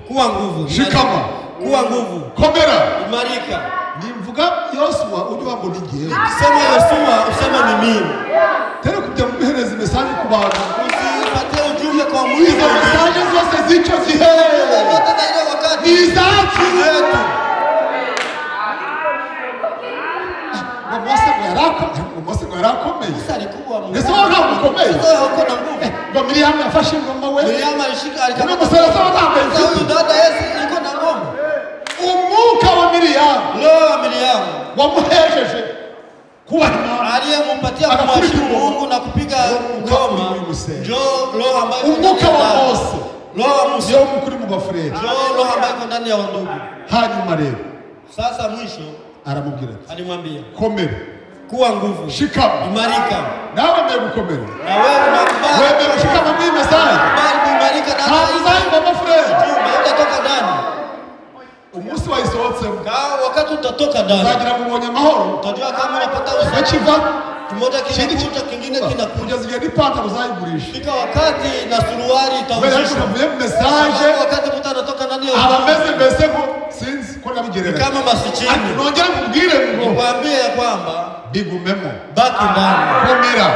kuwa nguvu, shikama, kuwa nguvu, komera. imarika. Nimvuga Yosuwa ujye uba ngo ni jyewe, Sema Yoshua, useme ni mimi. tere kujya muhereza imesaje ku bantu. Usipatie ujumbe kwa mtu Izo mwingine. mesaje zose z'icyo gihe Zote za ile wakati ni izacu. zetu. Ngo Mose ngo yarakomeye, ngo Mose ngo yarakomeye. Musa alikuwa Mungu. Ese wowe ntabwo ukomeye? Sasa wewe hauko na nguvu. Ngo Miriyamu yafashe ingoma we, Miriam alishika uno alikamata. musore se we ntabwo Sasa huyu ayifite. dada Yesu iko na ngoma. Umwuka wa Miriyamu Roho wa Miriam wamuhesheje kubaha Imana, aliyempatia Akakupiga kumheshimu ngoma. Mungu na kupiga Umwuka ngoma, uri musenge. ndio roho ambayo iko Umwuka ndani ya wa dada. Mose Roho wa Musa niyo mwuka uri mu bafurere. ndio roho ambayo iko ndani ya wandugu. Hanyuma rero Sasa mwisho aramubwira ati, alimwambia komera, kuwa nguvu, shikama. imarika. Nawe wemeye gukomera, Na wewe unakubali wemeye gushikama muri iyi mesaje, kubali kuimarika ndani ntabwo ya hii uzayivamo furere. chumba, utatoka ndani. Umunsi wayisohotsemo Wakati utatoka ndani uzagira ngo ubonye amahoro, utajua kama unapata usalama. bakiva Kimoja ikindi kinakuja, kingine kinakuja. kugeza igihe n'ipantaro uzayigurisha, Fika wakati na suruali kubera yuko itauzishwa. unavuye mu mesaje Sababu wakati mtu anatoka ndani ya aba ujumbe, ameze mbese ngo sinzi ko nabigereranya. kama masichini. Nongere nkubwire ngo Nikwambie ya kwamba bigumemo, baki ndani, komera,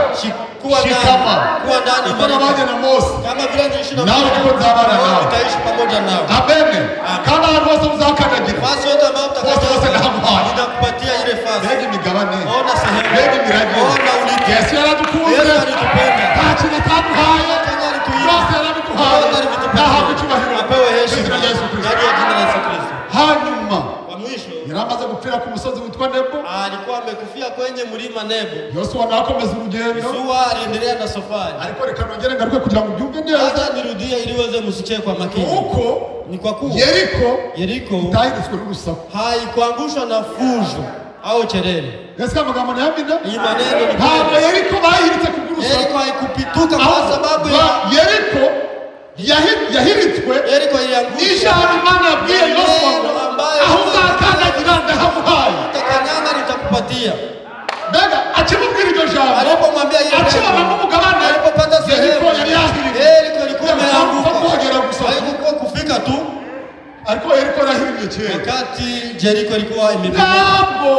kuwa ndani, shikama, kuwa ndani, uko imarika. nabanye na Mose Kama vile niliishi na nawe Musa, niko nzabana na wewe nawe. utaishi pamoja nao. Amene. Kandi ahantu hose muzakandagira, Fasi yote ambayo hose hose utakayoenda, ndahaguhaye. nitakupatia ile fasi. Mbega imigabane, Ona sehemu, mbega imirage. ona urithi. Yesu yaradukunze, Yesu alitupenda. nta kintu ataduhaye, Kenya alituita. byose yarabiduhaye. Yote alivitupatia. Nahabwe icyubahiro Apewe mu heshima izina rya Yesu Kristo. ndani ya jina la Yesu Kristo. Hanyuma Kwa mwisho yari amaze gupfira gupfira ku musozi witwa Nebo. Alikuwa amekufia kwenye mlima Nebo. Yosuwa nawe akomeza urugendo. Yosuwa aliendelea na safari. Ariko reka nongere ngaruke kugira ngo ubyumve neza. Hata nirudie ili uweze msikie kwa makini. Uko ni kwa kuwa Yeriko itahinditswe n'urusaku. Haikuangushwa na fujo au kelele. Ese amagambo nayamina? Hii maneno ni ntabwo Yeriko bayihiritse kubw'urusaku. Yeriko haikupituka kwa sababu ya Yeriko yahiritswe. Yeriko iliangushwa. N'ijambo Imana yabwiye Yosuwa ngo aho uzakandagira ndahaguhaye. Utakanyaga nitakupatia. Mbega akimubwira iryo jambo, alipomwambia yeye, akibonamo umugabane, alipopata sehemu, Yeriko yari yahiritse. Yeriko ilikuwa imeanguka. Kugera gusa. Haikuwa kufika tu. Ariko Yeriko yarahirimye kera. Wakati Yeriko ilikuwa imepita. Ntabwo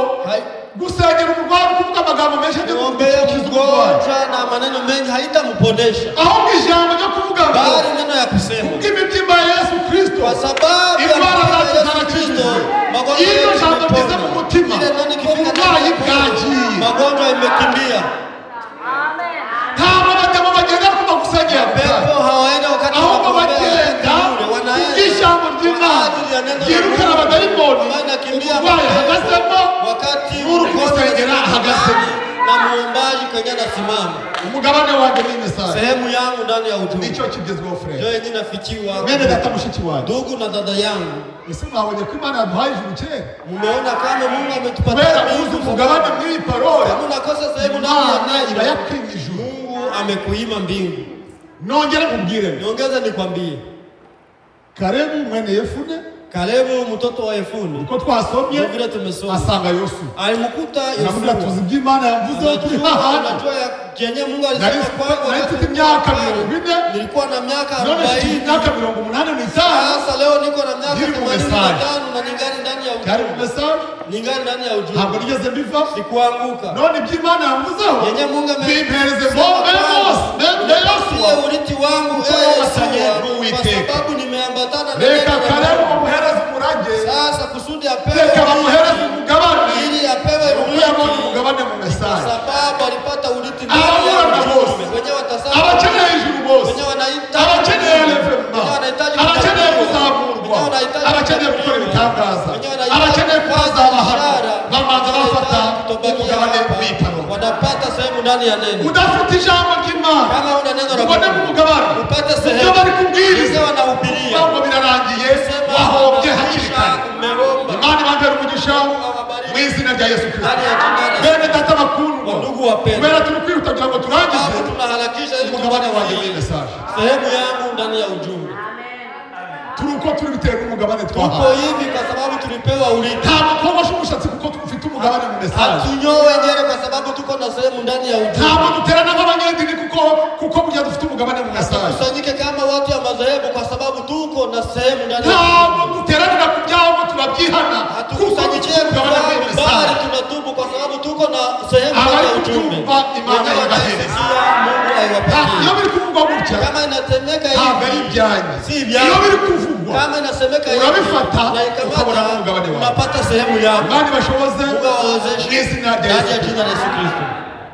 gusengera umurwayi kuvuga amagambo menshi kuombea mgonjwa na maneno mengi haitamponesha. Ahubwo ijambo ryo kuvuga ngo bali neno ya kusema kubw'imibyimba ya Yesu Kristo, kwa sababu indwara zacu Yesu zarakijijwe. Kristo magonjwa Iyo jambo ryiza mu mutima, ile neno ikifika uburwayi bwagiye, magonjwa imekimbia. Ntabwo abadamu bagenda kuva gusengera pepo hawaenda wakati ahubwo bagenda kubw'ijambo ry'Imana ryirukana abadayimoni, umurwayi ahagazemo wakati uri kumusengera ahagazemo na muombaji kwenye anasimama. Umugabane wanjye ni message, sehemu yangu ndani ya ujumbe nicyo kigezweho frere. Ndio yenyewe nafikiwa. Mwene data mushiki wanjye, ndugu na dada yangu, ese mwabonye ko Imana yaduhaye ijuru kera? Mumeona kama Mungu ametupatia kubera uzi umugabane mw'iyi parole, kama unakosa sehemu ndani ya Imana iba yakwimye ijuru. Mungu amekuima mbingu. Nongere nkubwire, niongeze nikwambie, Kalebu mwene Yefune, Kalebu mtoto wa Yefune, uko twasomye vile tumesoma, asanga Yosuwa, alimkuta aramubwira Yosuwa, tuzi ibyo Imana yamvuzeho turi hahandi. Unajua kenye Mungu alisema kwangu, nari mfite imyaka 40, nilikuwa na miaka none mfite 40, imyaka 85. Sasa leo niko na miaka Ngiri mu 85 message. na ningali ndani ya ujumbe. Cyari mu message, ningali ndani ya ujumbe, ntabwo nigeze mbiva, sikuanguka. None ibyo Imana yamvuzeho yenye Mungu bimpereze bombe Mose, mbe Yosuwa, urithi wangu Kuko wamatanye n'Uwiteka. kwa sababu nimeambatana na Reka neno la Kalebu Mungu. bamuhereze umurage. Sasa kusudi apewe Reka bamuhereze umugabane, ili apewe kuko yabonye urithi, umugabane mu kwa message. sababu alipata urithi ndani ya Ababurana bose, ujumbe. Wenyewe watasema, abakeneye ijuru bose, wenyewe wanahitaji, abakeneye elefema, wenyewe wanahitaji abakeneye kutambua, kuzamurwa, wenyewe wanahitaji abakeneye gukora ibitangaza, wenyewe wanahitaji abakeneye kutazaba hano, ishara, bamanza bafata kutobakia umugabane hapa, w'iparo. wanapata sehemu ndani ya neno. Udafite ijambo ry'Imana Kama una neno la ubone Mungu, umugabane, upate ibyo sehemu bari kubwiriza Ibyo wanahubiria, ngo birarangiye, sema wahombye hakiri unakwisha, kare. umeomba. Imana ibambere umugisha mu izina rya Yesu Kristo. Ndani ya jina la Bene data bakundwa, Ndugu wapendwa, kubera turi kwihuta kugira ngo turangize, sababu tunaharakisha ili umugabane wanjye tumalizie muri message. sehemu yangu ndani ya ujumbe. Turi uko turi bitewe n'umugabane Tuko twahawe. hivi kwa sababu tulipewa urithi. Ntabwo twogosha umushatsi kuko dufite umugabane mu message. Hatunyoe nywele kwa sababu tuko na sehemu ndani ya ujumbe. Ntabwo duterana nk'abanyedini kuko burya dufite umugabane mu message. Tusanyike kama watu ya madhehebu kwa sababu tuko na sehemu ndani ya Ntabwo duteranira ku byago turabyihana kuko Hatukusanyikie dufite umugabane muri bali message. tunatubu kwa sababu tuko na sehemu ndani Abari ya ujumbe. kubyumva Imana Wenyewe ibahereza. wanaisikia, Mungu aiwapatie. Iyo biri kuvugwa gutya Kama inasemeka ntabwo ari hivi, ibyanjye. Si ibyanjye. Iyo biri kuvugwa kama inasemeka hivi, urabifata unaikamata, ukabonamo umugabane wawe. unapata sehemu yako. Imana ibashoboze Mungu awawezeshe mu izina rya ndani ya Yesu. jina la Yesu Kristo.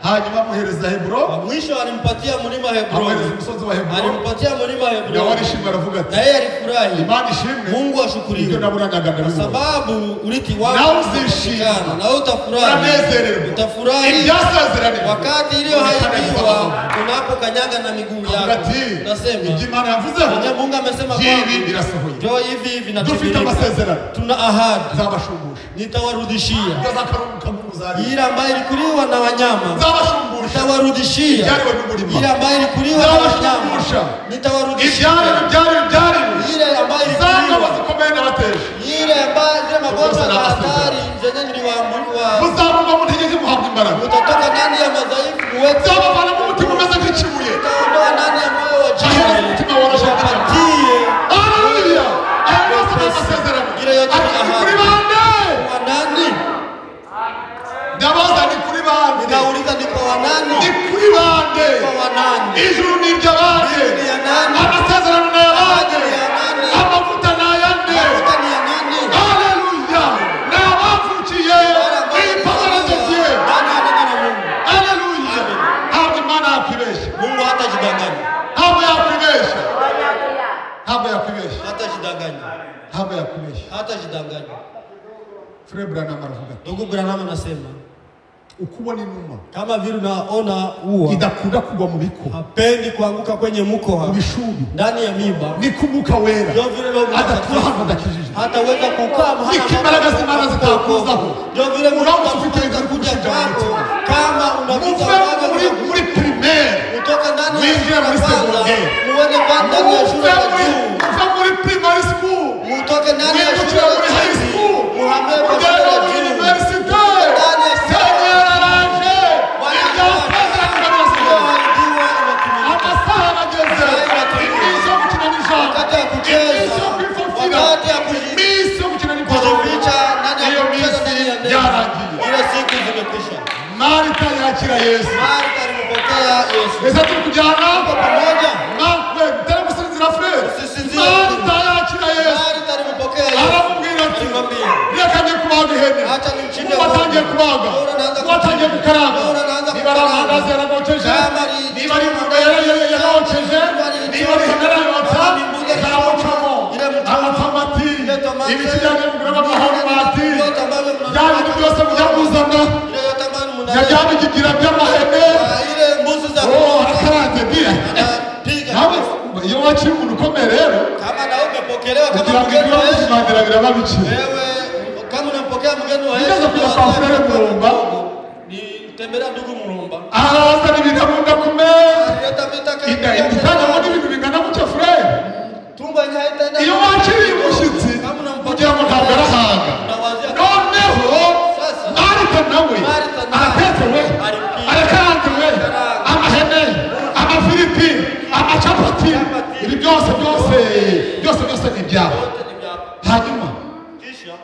Hanyuma amuhereza Heburo, Wa mwisho alimpatia mlima Hebroni, amuhereza umusozi wa Heburo, alimpatia mlima nawe Hebroni, arishimwe aravuga ati na yeye alifurahi. Imana ishimwe, Mungu ibyo ashukuriwe naburanaga kwa ndabibona. sababu urithi wako Nawe uzishima, utapatikana, na wewe utafurahi, uranezererwa, utafurahi ibyasezeranijwe wakati iliyoahidiwa unapokanyaga na miguu avuga yako. ati Nasema ibyo Imana yavuzeho mwenye Mungu amesema ngibi kwangu, birasohoye. njoo hivi Dufite vinatimilika. amasezerano, Tuna ahadi, nzabashumbusha nitawarudishia ibyo z'akarungu zariwe, ile ambayo ilikuliwa na wanyama, nzabashumbusha nitawarudishia ibyariwe n'umurima, ile ambayo ilikuliwa na wanyama, nzabashumbusha nitawarudishia ibyariwe byariwe byariwe, ile ambayo za ngabo ilikuliwa zikomeye nabateje, ile ambayo zile magonjwa za hatari zenye niliwaambiwa, muzamurwa mu ntege nke muhabwa imbaraga, mutatoka ndani ya madhaifu muweke, nzabavanamo umutima umeze nk'ikibuye, utaondoa ndani ya moyo wa ahereza jiwe, umutima woroshye nk'inyama. wapatie Haleluya! Aya yose ni amasezerano. Ile yote ni Ati ni kuri ahadi. bande? Kwa nani? Ndabaza ni kuri bande? Ninauliza ni kwa wanani? Ni kuri bande? Kwa wanani? Ijuru ni iry'abande? Ni ya nani? Amasezerano ni ay'abande? Ni ya nani? Amavuta ni ayande? Mafuta ni ya nani? Haleluya! Ni abavukiye Wale ambao iyi parole de Dieu. ndani ya neno la Mungu. Haleluya! Ntabwo Imana yakwibeshya. Mungu hatajidanganya. Ntabwo yakwibeshya. Ntabwo yakwibeshya. Hatajidanganya. Ntabwo yakwibeshya. Hatajidanganya. Frère Branham aravuga ati, Ndugu Branham anasema uko ubona inuma kama vile unaona ua idakunda kugwa mu biko, hapendi kuanguka kwenye mu mkoa, bishubi, ndani ya miba, niko Umwuka Wera ndio vile Roho adatura Mtakatifu ahantu hadakijijwe, hataweza kukaa mahali niko imbaraga z'Imana zitakuzaho. Ndio vile Mungu Uramutse ufite ibintu biri kuja kugushinja mu kwako mutima, kama unakuja muve muri primaire kutoka ndani ya winjire shule muri ya kwanza secondaire, muende kwa ndani ya shule muve ya muri juu, muve muri primary school mutoke ndani ya shule mwimukire ya muri high chini, school, muhamie kwa mugere shule ya muri juu. universite. Ndani ya Seigneur araje, ibyasezeranyijwe birasohoye. Iliyoahidiwa imetimilika. Amasaha arageze, iminsi yo gukina n'ijambo, Wakati ya iminsi kucheza, yo kwifofira, wakati ya iminsi yo gukina n'ipantaro, kujificha ndani ya iyo kucheza minsi ndani ya neno. yarangiye. Ile siku zimekwisha. Marita yakira Yesu. Martha alimpokea Yesu. Ese turi kujyana? Tuko pamoja. We mutari gusinzira frere. Usisinzire. Marita yakira Yesu, Martha alimpokea Yesu. aramubwira ati Alimwambia, reka njye kubaga ihene. Acha nimchinje Ubu atangiye ng'ombe. kubaga, Bora naanza ubu atangiye kuchinja. gukaranga, Bora naanza niba ari kukaranga. amandazi yaragokeje, Kama ari niba ari ingurube yaragokeje, Niba ari niba ari ihene arayotsa, Kama ni mbuga zawucamo ile mchoma. amatomati, Ile tomate. ibiti byanjye mugura amahoromati, Yote ambayo mnanunua. bya bintu byose mujya muzana, Ile yote ambayo na mnaleta. bya bigigira by'amahene. Ile mbuzi za Oh, kuoka. arakaranze bia. Anapiga. Nawe iyo wakira umuntu ukomeye rero, Kama na wewe umepokelewa kama kugira ngo mgeni ibyo wa Yesu, bamushimangira biraba bikira. wewe kama unampokea mgeni wa Yesu, Nigeze kujya kwa Frere Murumba, nitembelea ndugu Murumba. arazana ibintu arunda ku meza, Alileta vita inda itangamo n'ibintu bingana gutya frere. Tumbo yenye haitaenda. Iyo wakiriye umushyitsi Kama unampokea kugira ngo ntabwo arahaga. unawazia Noneho Marita nawe aratetse we, arakaranze we, amahene, amafiriti, amacapati, ibi byose byose byose byose ni ibyawe. yote ni vyako. Hanyuma Kisha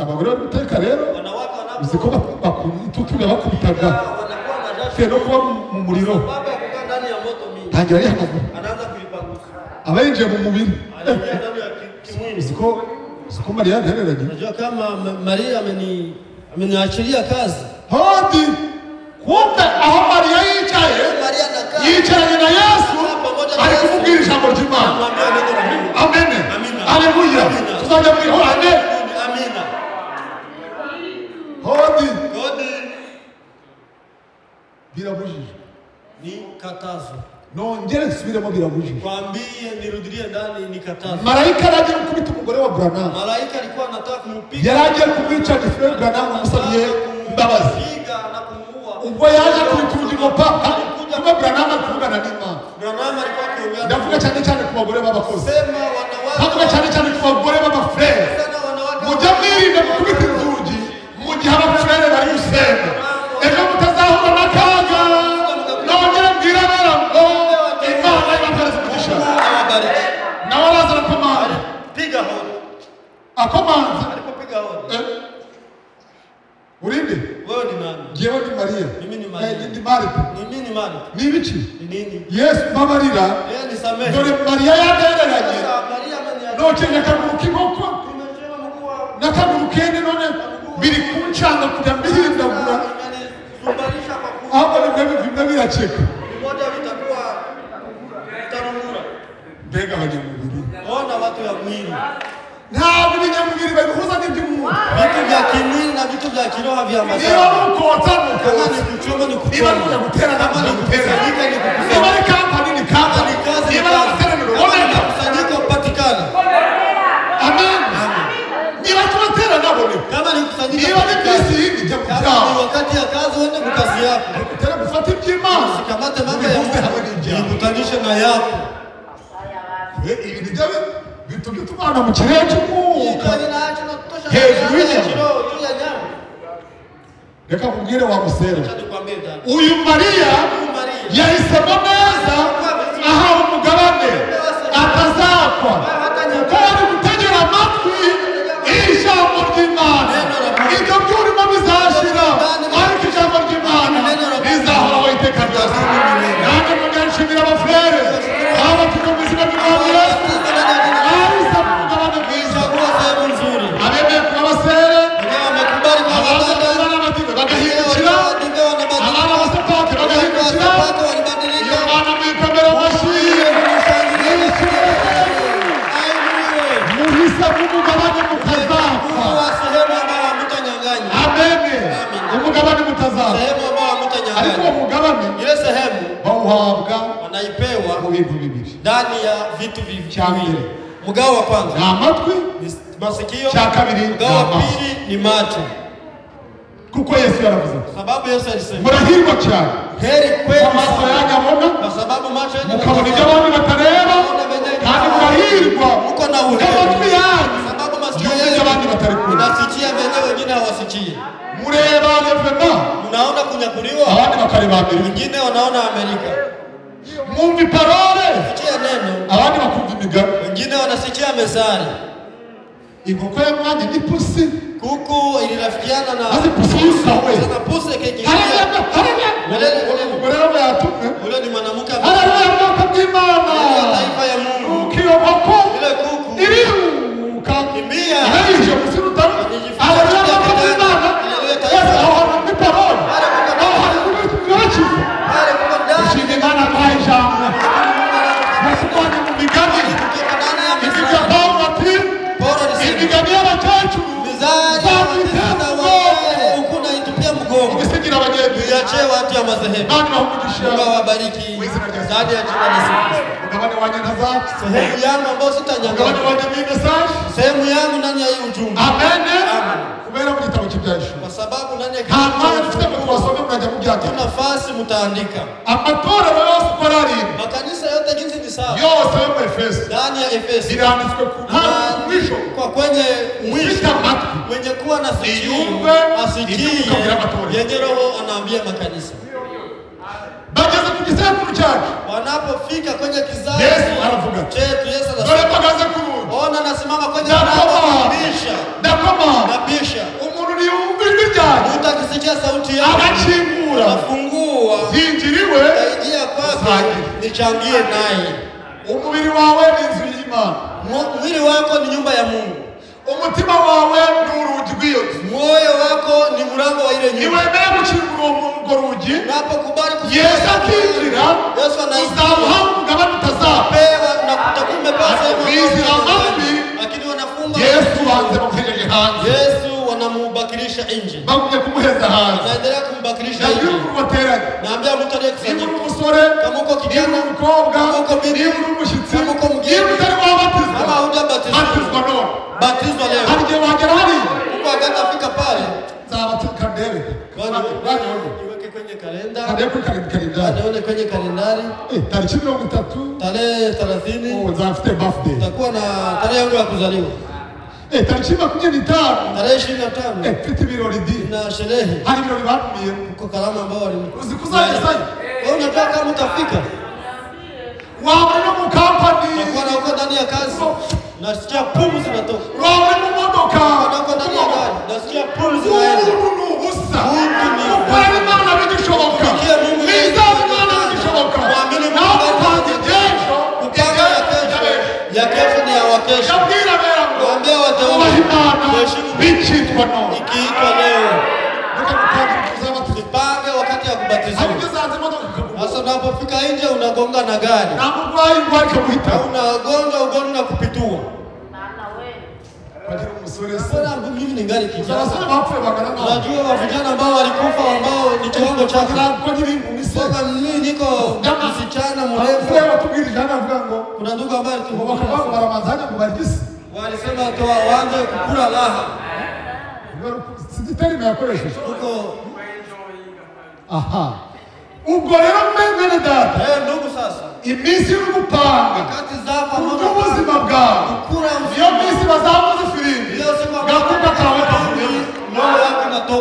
abagore bari guteka rero, wanawake wanapo uzi ko itutu yabakubitaga wanakuwa na jasho bitewe no kuba mu muriro, sababu ya kukaa ndani ya moto mingi, tangira yihanagura, anaanza kuipangusa, aba yinjiye mu mubiri. anaingia ndani ya kimwili. Uzi ko Mariya yantereranye. Najua kama Maria ameniachilia kazi. Hodi kumbe aho Mariya yicaye, Maria anakaa yicaranye na Yesu, ari kumubwira ijambo ry'Imana. anamwambia neno la Mungu. Amene, Amina. aleluya, Amina. tuzajya mu ihorane. Amina. Hodi Kodi birabujijwe, ni katazo. nongere nsubiremo, birabujijwe. Kwambie nirudilie ndani ni katazo. Marayika yari agiye gukubita umugore wa Branham, Malaika alikuwa anataka kumpiga. yari agiye kumwica. Ni Frere Branham wamusabiye imbabazi. Kumpiga na kumuua. Ubwo yaje kubitungirwa papa, kuba Branham ari kuvugana n'Imana. Branham alikuwa akiongea. Ndavuga cyane cyane ku bagore b'abakozi, Sema wanawake. ndavuga cyane cyane ku bagore b'abafurere. Sana wanawake. Mujya mwirinda gukubita inzugi mu gihe abafurere bari gusenga, ejo mutazahura n'akaga. Nongere mbwira abera ngo Imana ibahereze umugisha. Mungu awabariki. Nawe araza arakomanga, Piga hodi. akomanze. Alipopiga hodi. Eh, urinde? Wewe ni nani? Ngewe ni Mariya. Mimi ni Mariya. Eh, ndi Marita. Ni mimi ni Marita. Ni ibiki? Ni nini? Yesu mbabarira, Yeye nisamehe. dore Mariya yantereranye, Sasa Maria ameniacha. nokeje akaguru k'inkoko Nimechema mguu wa n'akaguru k'ihene, none biri kuncanga kujya mbihindagura, Imenisumbanisha kwa ku ahubwo bimwe bimwe birakeka. Vimoja vitakuwa vitarungura. Mbega abanyamubiri! Ona watu ya mwili. Ntabwo ibinyamubiri babihuza n'iby'umwuka. Vitu vya kimwili na vitu vya kiroho Niba haviambatani. ari ukotsa ni Kama ukotsa, ni kuchoma ni niba ari kuchoma. kujya guterana Kama ni ni guterana, kukusanyika ni niba kukusanyika. ari kampani ni Kama kampani, ni kazi ni niba ari kazi. amateraniro Kama ni boneka. makusanyiko patikana. Amen. Niba tubaterana boneka, Kama ni kusanyika niba ari patikana. bisi yindi jya mu Kama byawe. ni wakati ya kazi uende kwa kazi yako. Utera gufata iby'Imana Usikamate mambo ya ubihuze hamwe Mungu n'ibyawe. ikutanishe na yako. Ibi nibyo bitumye tubana mu kirere cy'umwuka Hiyo inaacha na kutosha hejuru ndani ya y'inyama. kiroho juu ya nyama. Reka nkubwire wa musere, Acha nikwambie dada. uyu Mariya Huyu Maria yahisemo neza, ahawe umugabane atazakwa, kuko ari gutegera amatwi ijambo ry'Imana. Ibyo by'urimo bizashira, ariko ijambo ry'Imana rizahoraho iteka ryose. Nanjye nshimira abafurere aba turi mu izina ry'Umwami Yesu, bahisemo umugabane mwiza. chagua sehemu nzuri. Abemeye kuba abasere, Wenyewe wamekubali kwa abaza wadada. kuba n'abadive Wenyewe bagahindukira, walikuwa wanabadilika. abana basapake bagahindukira. Watu Iyo walibadilika. Mana mwikomere amashyi. Kumshangilia. Bawuhabwa wanaipewa mu bintu bibiri. Ndani ya vitu viwili. Mgao wa kwanza ni amatwi, ni masikio. Cya kabiri mgao wa pili ni macho. Kuko Yesu yaravuze, sababu Yesu alisema murahirwa cyane, heri kwenu amaso yanyu abona, kwa sababu macho yenu mukabona ibyo abandi batareba, kandi murahirwa muko na uheri amatwi yanyu, sababu masikio yumva ibyo abandi batari kumva, nasikia wenyewe wengine hawasikii. Mureba revema, mnaona kunyakuliwa, abandi bakareba Amerika, wengine wanaona Amerika. Mwumva iparole, sikia neno, abandi bakumva imigani, wengine wanasikia mezani. Inkoko ya mwanya n'ipusi, kuku ilirafikiana na maze pusi yusawe na pusi ikiingia. Umugore we yatumwe, ule ni mwanamke haleluya, bwoko bw'Imana, taifa ya Mungu. Kuko iyo nkoko ile kuku iriruka kimbia, arayije pusi rutaro, haleluya, bwoko bw'Imana. Yesu aho hantu muri parole, aho hantu muri birakiza. Ushima Imana kwa ijambo nasukwane mu migani. Ibyo Pawulo ati imigani y'abakecuru unaitupia mgongo, isigira abagenzi, iachie watu ya madhehebu. Imana ibahe Mungu awabariki ndani ya jina la Yesu Kristo. Mugabane wanjye ntazapfa, sehemu yangu ambayo sitanyang'anywa, mugabane wanjye ni message, sehemu yangu ndani ya hii ujumbe. Amen. Kubera mu gitabo cy'Ibyahishuriwe, kwa sababu ndani ya nta mwanya dufite ngo tubasome, murajya mubyandika, nafasi mtaandika. Amatorero yose uko ari arindwi, makanisa yote jinsi ni sawa, yose yo mu Efeso, ndani ya Efeso iranditswe ku mwisho, kwa kwenye mwisho, mwenye kuwa na sikio asikie yenye Roho anaambia makanisa. Bageze ku gisekuru cyacu, wanapofika kwenye kizazi Yesu aravuga chetu, Yesu anasema, dore mpagaze ku rugi, ona nasimama kwenye mlango, nabisha, ndakoma, nabisha. Umuntu niyumva ijwi ryanjye, mtu akisikia sauti yangu agakingura, afungua, zinjiriwe, taingia kwake, nichangie naye. Umubiri wawe ni inzu y'Imana, mwili wako ni nyumba ya Mungu. Umutima wawe ni urugi rw'iyo nzu, moyo wako ni mlango wa ile nyumba. Niwemera gukingura urwo rugi, unapokubali Yesu akinjira, Yesu anaingia, uzamuha umugabane utazapewa, na utakumepewa sehemu, lakini wanafunga. Yesu banze bamuhejeje hanze, Yesu wanamubakirisha nje, bagumye kumuheza hanze, wanaendelea kumbakirisha nje. Naambia mtu aliyekusanyika, niba uri umusore, kama uko kijana, niba uri umukobwa, kama uko binti, niba uri umushyitsi, kama uko mgeni, niba utari wabatizwa, kama hujabatizwa, batizwa none, batizwa leo. Hari igihe wagera hariya, kuko wakati afika pale, nzabatizwa ndebe, iweke kwenye kalenda, ndebe kuri kalendari, nione kwenye kalendari, tariki 30, tarehe 30, nzaba birthday, nitakuwa na tarehe yangu ya kuzaliwa. Tariki 25, tarehe 25, mfite ibirori di na sherehe, hari ibirori batumiye, kuko karama ambao wali, uzi kuzagezayo, wewe unajua kama utafika, waba no mu company, utakuwa na uko ndani ya kazi, nasikia pumzi zinatoka, waba mu modoka, uko ndani ya gari, nasikia pumzi zinaenda. Ubu ni ubusa, gukora Imana bigishoboka, mwizere Imana bigishoboka, nawe upanze iby'ejo, kupanga ya kesho ni ya wakesho. Ndabwira bera ngo waambie wateule wubahe Imana bikitwa none, ikiitwa leo. Tupange wakati ya kubatizwa. Sasa unapofika nje unagonga na gari, unagonga ugonjwa na kupitua. Mimi ni gari kijana. Unajua vijana ambao walikufa ambao ni kiwango chako. Sasa mimi niko msichana mrefu. Kuna ndugu ambaye walisema toa waanze kukula raha. Huko. Aha. Ubwo rero mwene data, ndugu sasa, iminsi uri gupanga wakati zako ubuzima bwawe, niyo minsi bazamuza ifirimbi, gakuka kawe kavuyeho,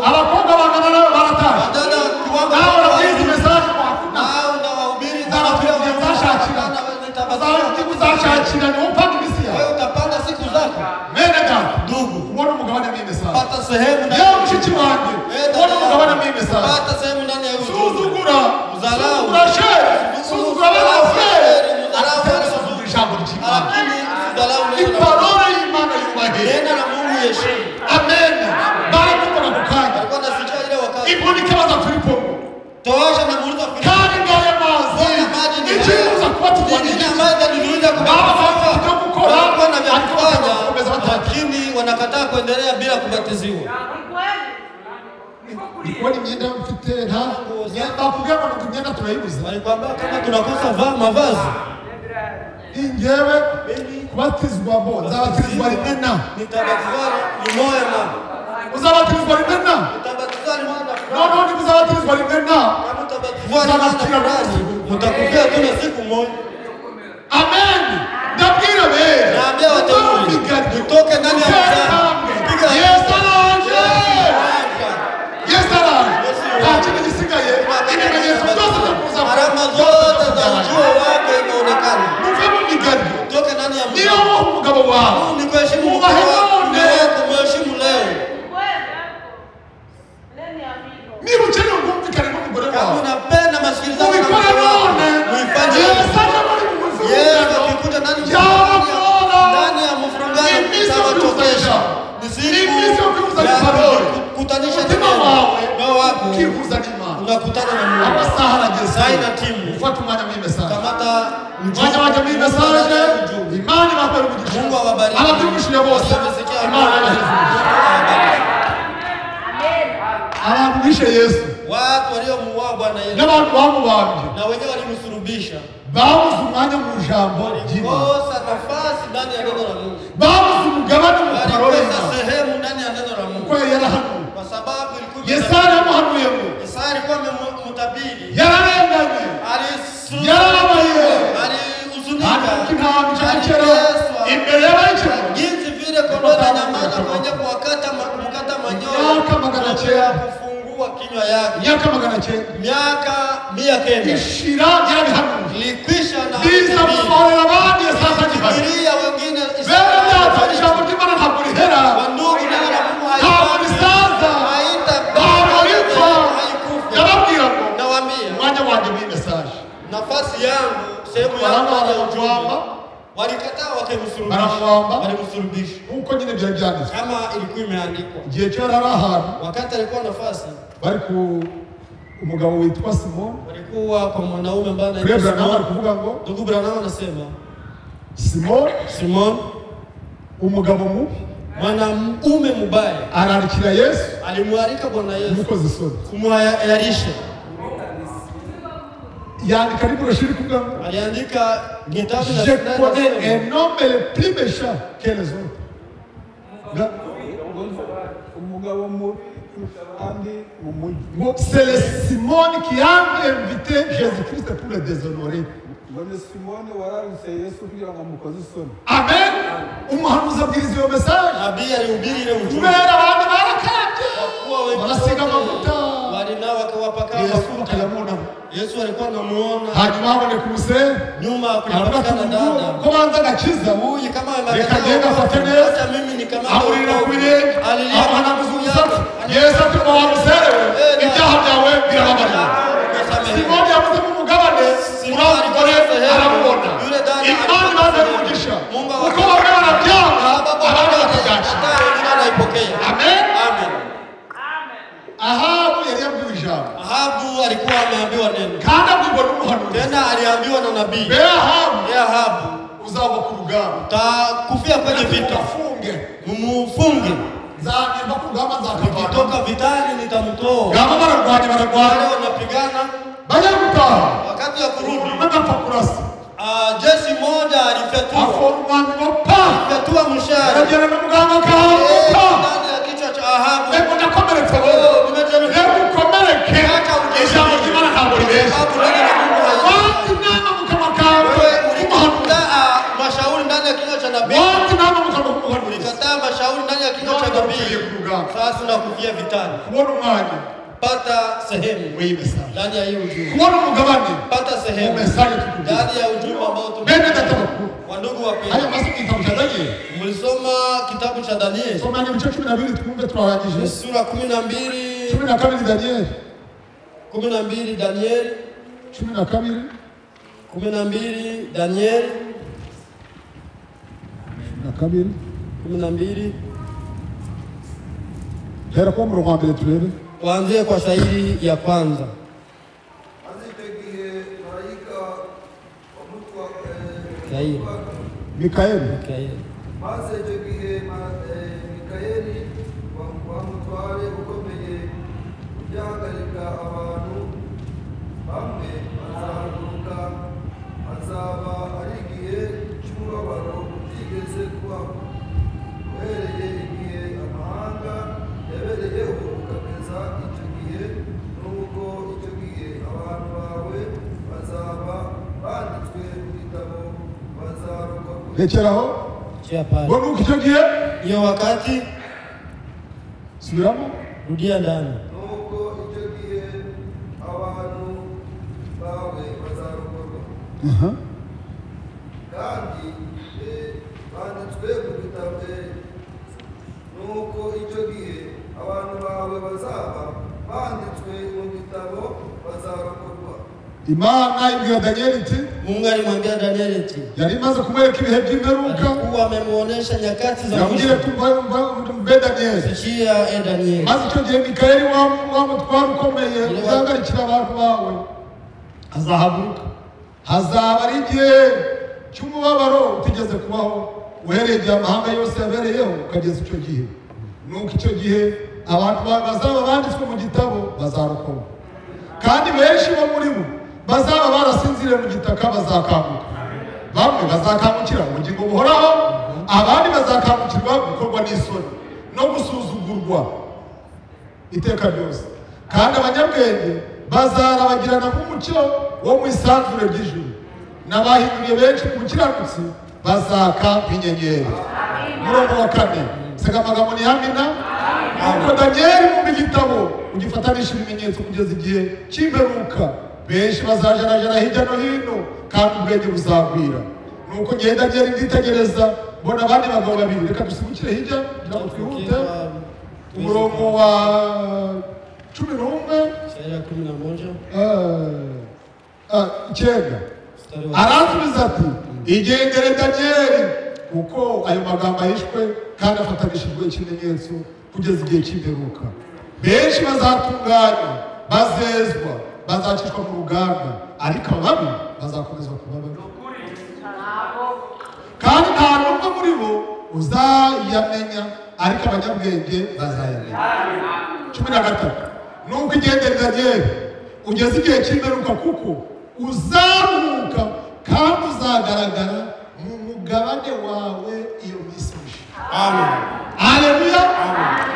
abakobwa bangana nawe baratashye, nawe urabwiriza mesaje uzashakira, niwo upanga iminsi yawe, utapanga siku zako. Mwene data, ndugu, ubona umugabane mw'iyi mesaje, pata sehemu yewe mushiki wanjye, ubona umugabane mw'iyi mesaje, pata sehemu ndani ya suzugura, Mudharau. Suzugura shere, suzugura abafere, suzugura ijambo ry'Imana. Lakini usidharau neno la Mungu. Iparole y'Imana yubahe. Neno la Mungu iheshimu. Amen. Baramwumvaga ako kanya. Alikuwa anasikia ile wakati. Inkoni ikabaza Filipo ngo, Toasha namuuliza Filipo. kandi ngaya mazi Mbona maji ni ikibuza kubatizwa Nini n'iki? ambayo itanizuia Baba kubatizwa? bafite ibyo gukora, Walikuwa na vya ariko kufanya, bagakomeza batangira. lakini wanakataa kuendelea bila kubatiziwa. Ndi kubona imyenda mfite nta Bakubwira ngo imyenda turayibuze. Walikwambia kama tunakosa vaa mavazi. Ingewe kubatizwa bo nzabatizwa rimwe na nitabatizwa rimwe na uzabatizwa rimwe na utabatizwa rimwe na no no uzabatizwa rimwe na kama utabatizwa rimwe na utakufia tu na siku moja. Amen. Ndabwira bera naambia wateule mtoke ndani ya mzaa. Yesu araje. Yesu araje. Nta kindi gisigaye, ibimenyetso byose byo kuza alama zote za ujio wake inaonekana. Muve mu migani. Toke ndani ya mzaa. Niyo umugabo wawe ni kuheshimu ubahe none, kumheshimu leo. Niba ukeneye ubwumvikane n'umugore wawe, kama unapenda masikilizano ubikore none. Muifanye. Yesu aje muri bugufi. Yesu akikuja ndani ya mfurungano mtawachokesha. Ni siku ya kukutanisha umutima wawe moyo wako ukihuza n'Imana, unakutana na Mungu. Amasaha arageze. Saa ina timu. Ufate umwanya muri message. Kamata umwanya wajya muri message. Imana ibabere umugisha. Mungu awabariki. Ababyumvishije bose Imana ibaheze umugisha. Abantu bishe Yesu, watu waliomuua Bwana Yesu n'abantu bamubambye na wenyewe walimsulubisha, babuze umwanya mu ijambo ry'Imana, walikosa nafasi ndani ya neno la Mungu, babuze umugabane mu parole walikosa sehemu ndani ya neno la Mungu, kuko yari yarahanuye. kwa sababu ilikuwa Yesaya yamuhanuye ngo Yesaya alikuwa amemtabiri, yararenganye, yarababaye, alihuzunika, aliteswa imbere y'abayisraeli, jinsi vile kondoo ananyamaza kwenye kuwakata mkata manyoya, imyaka 900 kufungua kinywa yake, imyaka 900, miaka 900 ishira yarabihanuye, ilikwisha na biza gusohorera abandi. Sasa gihari fikiria wengine bene data, ijambo ry'Imana ntabwo rihera, wandugu, neno la Mungu ntabwo risaza, ntabwo ripfa. haikufa. Ndababwira ngo Nawaambia umwanya wanjye muri message, nafasi yangu, sehemu yangu Baranga ya ujumbe. baramubamba, Walikataa wakamsulubisha, baramubamba walimsulubisha nkuko nyine byari byanditswe. kama ilikuwa imeandikwa. Igihe cyo yari ari ahantu Wakati alikuwa nafasi, bari ku umugabo witwa Simon, walikuwa kwa mwanaume ambaye anaitwa Frère Branham ari Simon. kuvuga ngo Ndugu Branham anasema Simon, Simon umugabo mubi mwanaume mubaya ararikira Yesu alimwalika Bwana Yesu umukozi isoni, kumwayarisha. Yandika ari broshuri kuvuga ngo Aliandika kitabu na je connais un homme le plus méchant que les autres. Umugabo mubi kurusha abandi mu mujyi. Ngo c'est le Simon qui a invité Jésus-Christ pour le déshonorer. Ngo ni Simoni wararise Yesu kugira ngo amukoze isoni. Amen. Umuhanuzi abwiriza iyo message Nabii alihubiri ile ujumbe kubera abantu barakabye kwa kuwa wengi barasiga wote amavuta, walinao wakawapaka Yesu mafuta. bakayamubona. Yesu alikuwa anamuona Hanyuma haboneka umusore nyuma, aravuga ati kulipatikana dada ko banza agakiza, huyu kama reka agende afate neza, hata mimi nikamata amurira ku wokovu. birenge, Alilia amuhanaguza miguu umusatsi. yake. Yesu ati wa musore we, ibyaha byawe birababariwe. Umesamehewa. Simoni yabuzemo umugabane, Simoni uriya mugore alikuwa sehemu. aramubona. Yule dada Imana alikuwa ibanza sehemu. umugisha, Mungu kuko awabariki. bamwe barabyanga Sababu abandi wengine bakabyakira. wanakataa, wengine wanaipokea. Amen. Amen. Ahabu yari yabwiwe ijambo Ahabu alikuwa ameambiwa neno, kandi abwirwa n'umuhanuzi. tena aliambiwa na nabii. Be Ahabu, Ye Ahabu, uzagwa ku rugamba, utakufia kwenye vita, ugafunge, mumufunge. nzagenda ku rugamba nzakavana. Nikitoka vitani nitamtoa. Ngabo bararwanya bararwanya, Wale wanapigana, bajya gutaha, wakati wa kurudi umwe agapfa kurasa, jeshi moja alifyatua afora umwambi ngo pa, alifyatua mshale aragenda na muganga akahaguruka, ndani ya kichwa cha Ahabu. reka ndakomeretse wowe, Oh, nimejeruhiwa. reka ukomereke, ijambo ry'Imana ntabwo ribeshya. Sababu neno la Mungu haishi. Wanze inama mu kanwa kawe Wewe k'umuhanuzi, ulikataa mashauri ndani ya kinywa cha nabii, wanze inama mu kanwa k'umuhanuzi, ulikataa mashauri ndani ya kinywa cha none nabii. upfiriye ku rugamba. Sasa unakufia vitani. Kubona umwanya Pata sehemu w'iyi message, ndani ya hii ujumbe, kubona umugabane pata mu sehemu message tukubwira. ndani ya ujumbe ambao tume. Bene data bakuru, Wandugu aya wapendwa, maze mu gitabo cya Daniyeli, mlisoma kitabu cha Danieli soma ibice 12 twumve turarangije. sura 12, 12 Daniyeli, 12 Danieli, 12 12 Danieli, 12 12 hera kuba murongo wa mbere turebe. Tuanzie kwa shairi ya kwanza. Maze icyo gihe marayika wamutwa Shairi. Mikayeli. Mikaeli. Maze icyo gihe Mikayeli wa mutware ukomeye ujyahagarika abantu Bamwe bazahaguruka, hazaba ari igihe cy'umubabaro utigeze kubaho uhereye igihe amahanga yabereyeho ukageza icyo gihe. Nuko icyo gihe abantu bawe bazaba banditswe mu gitabo bazarokorwa. Rekeraho. Chia pale. Ngo nuko icyo gihe, Hiyo wakati, subiramo. Rudia ndani. Nuko icyo gihe abantu bawe bazarokorwa kandi banditswe mu gitabo. Nuko icyo gihe abantu bawe bazaba banditswe mu gitabo bazarokorwa. Imana ibwira Daniyeli iti, Mungu alimwambia Danieli eti, yari imaze kumwereka ibihe by'imperuka, alikuwa amemuonesha nyakati za yamubwire mwisho. Mbe Daniyeli, Sikia e Danieli, maze icyo gihe Mikayeli wa mutware ukomeye uzahagarikira abantu bawe azahaguruka, hazaba ari igihe cy'umubabaro utigeze kubaho uhereye igihe amahanga yose yabereyeho ukageza icyo gihe. Nuko icyo gihe abantu bazaba banditswe mu gitabo bazarokoka, kandi benshi bo muri bo bazaba barasinziriye mu gitaka bazakanguka. Bamwe bazakangukira ubugingo buhoraho, abandi bazakangukirwa gukorwa n'isoni no gusuzugurwa iteka ryose. Kandi abanyabwenge bazarabagirana nk'umucyo wo mu isanzure ry'ijuru, n'abahinduriye benshi ku bukiranutsi bazaka nk'inyenyeri. Umurongo wa 4, sega amagambo ni amina. Nuko Daniyeli mu gitabo ugifatanisha ibimenyetso kugeza igihe cy'imperuka, benshi bazajarajara hirya no hino kandi ubwenge buzagwira. Nuko ngiye Daniyeli nditegereza, mbona abandi bagabo babiri. Reka dusimbukire hirya kugira ngo twihute. Umurongo wa 11, Mstari wa 11, 9. Mstari wa Aransubiza ati, igendere Daniyeli, kuko ayo magambo ahishwe kandi afatanishijwe ikimenyetso kugeza igihe cy'imperuka. Benshi bazatunganywa, bazezwa, bazacishwa mu ruganda, ariko ababi bazakomeza kuba babi, kandi nta n'umwe muri bo uzayamenya, ariko abanyabwenge bazayamenya. 13, nuko igendere Daniyeli ugeze igihe cy'imperuka, kuko uzaruhuka kandi uzagaragara mu mugabane wawe iyo minsi mishya. Amen. Haleluya.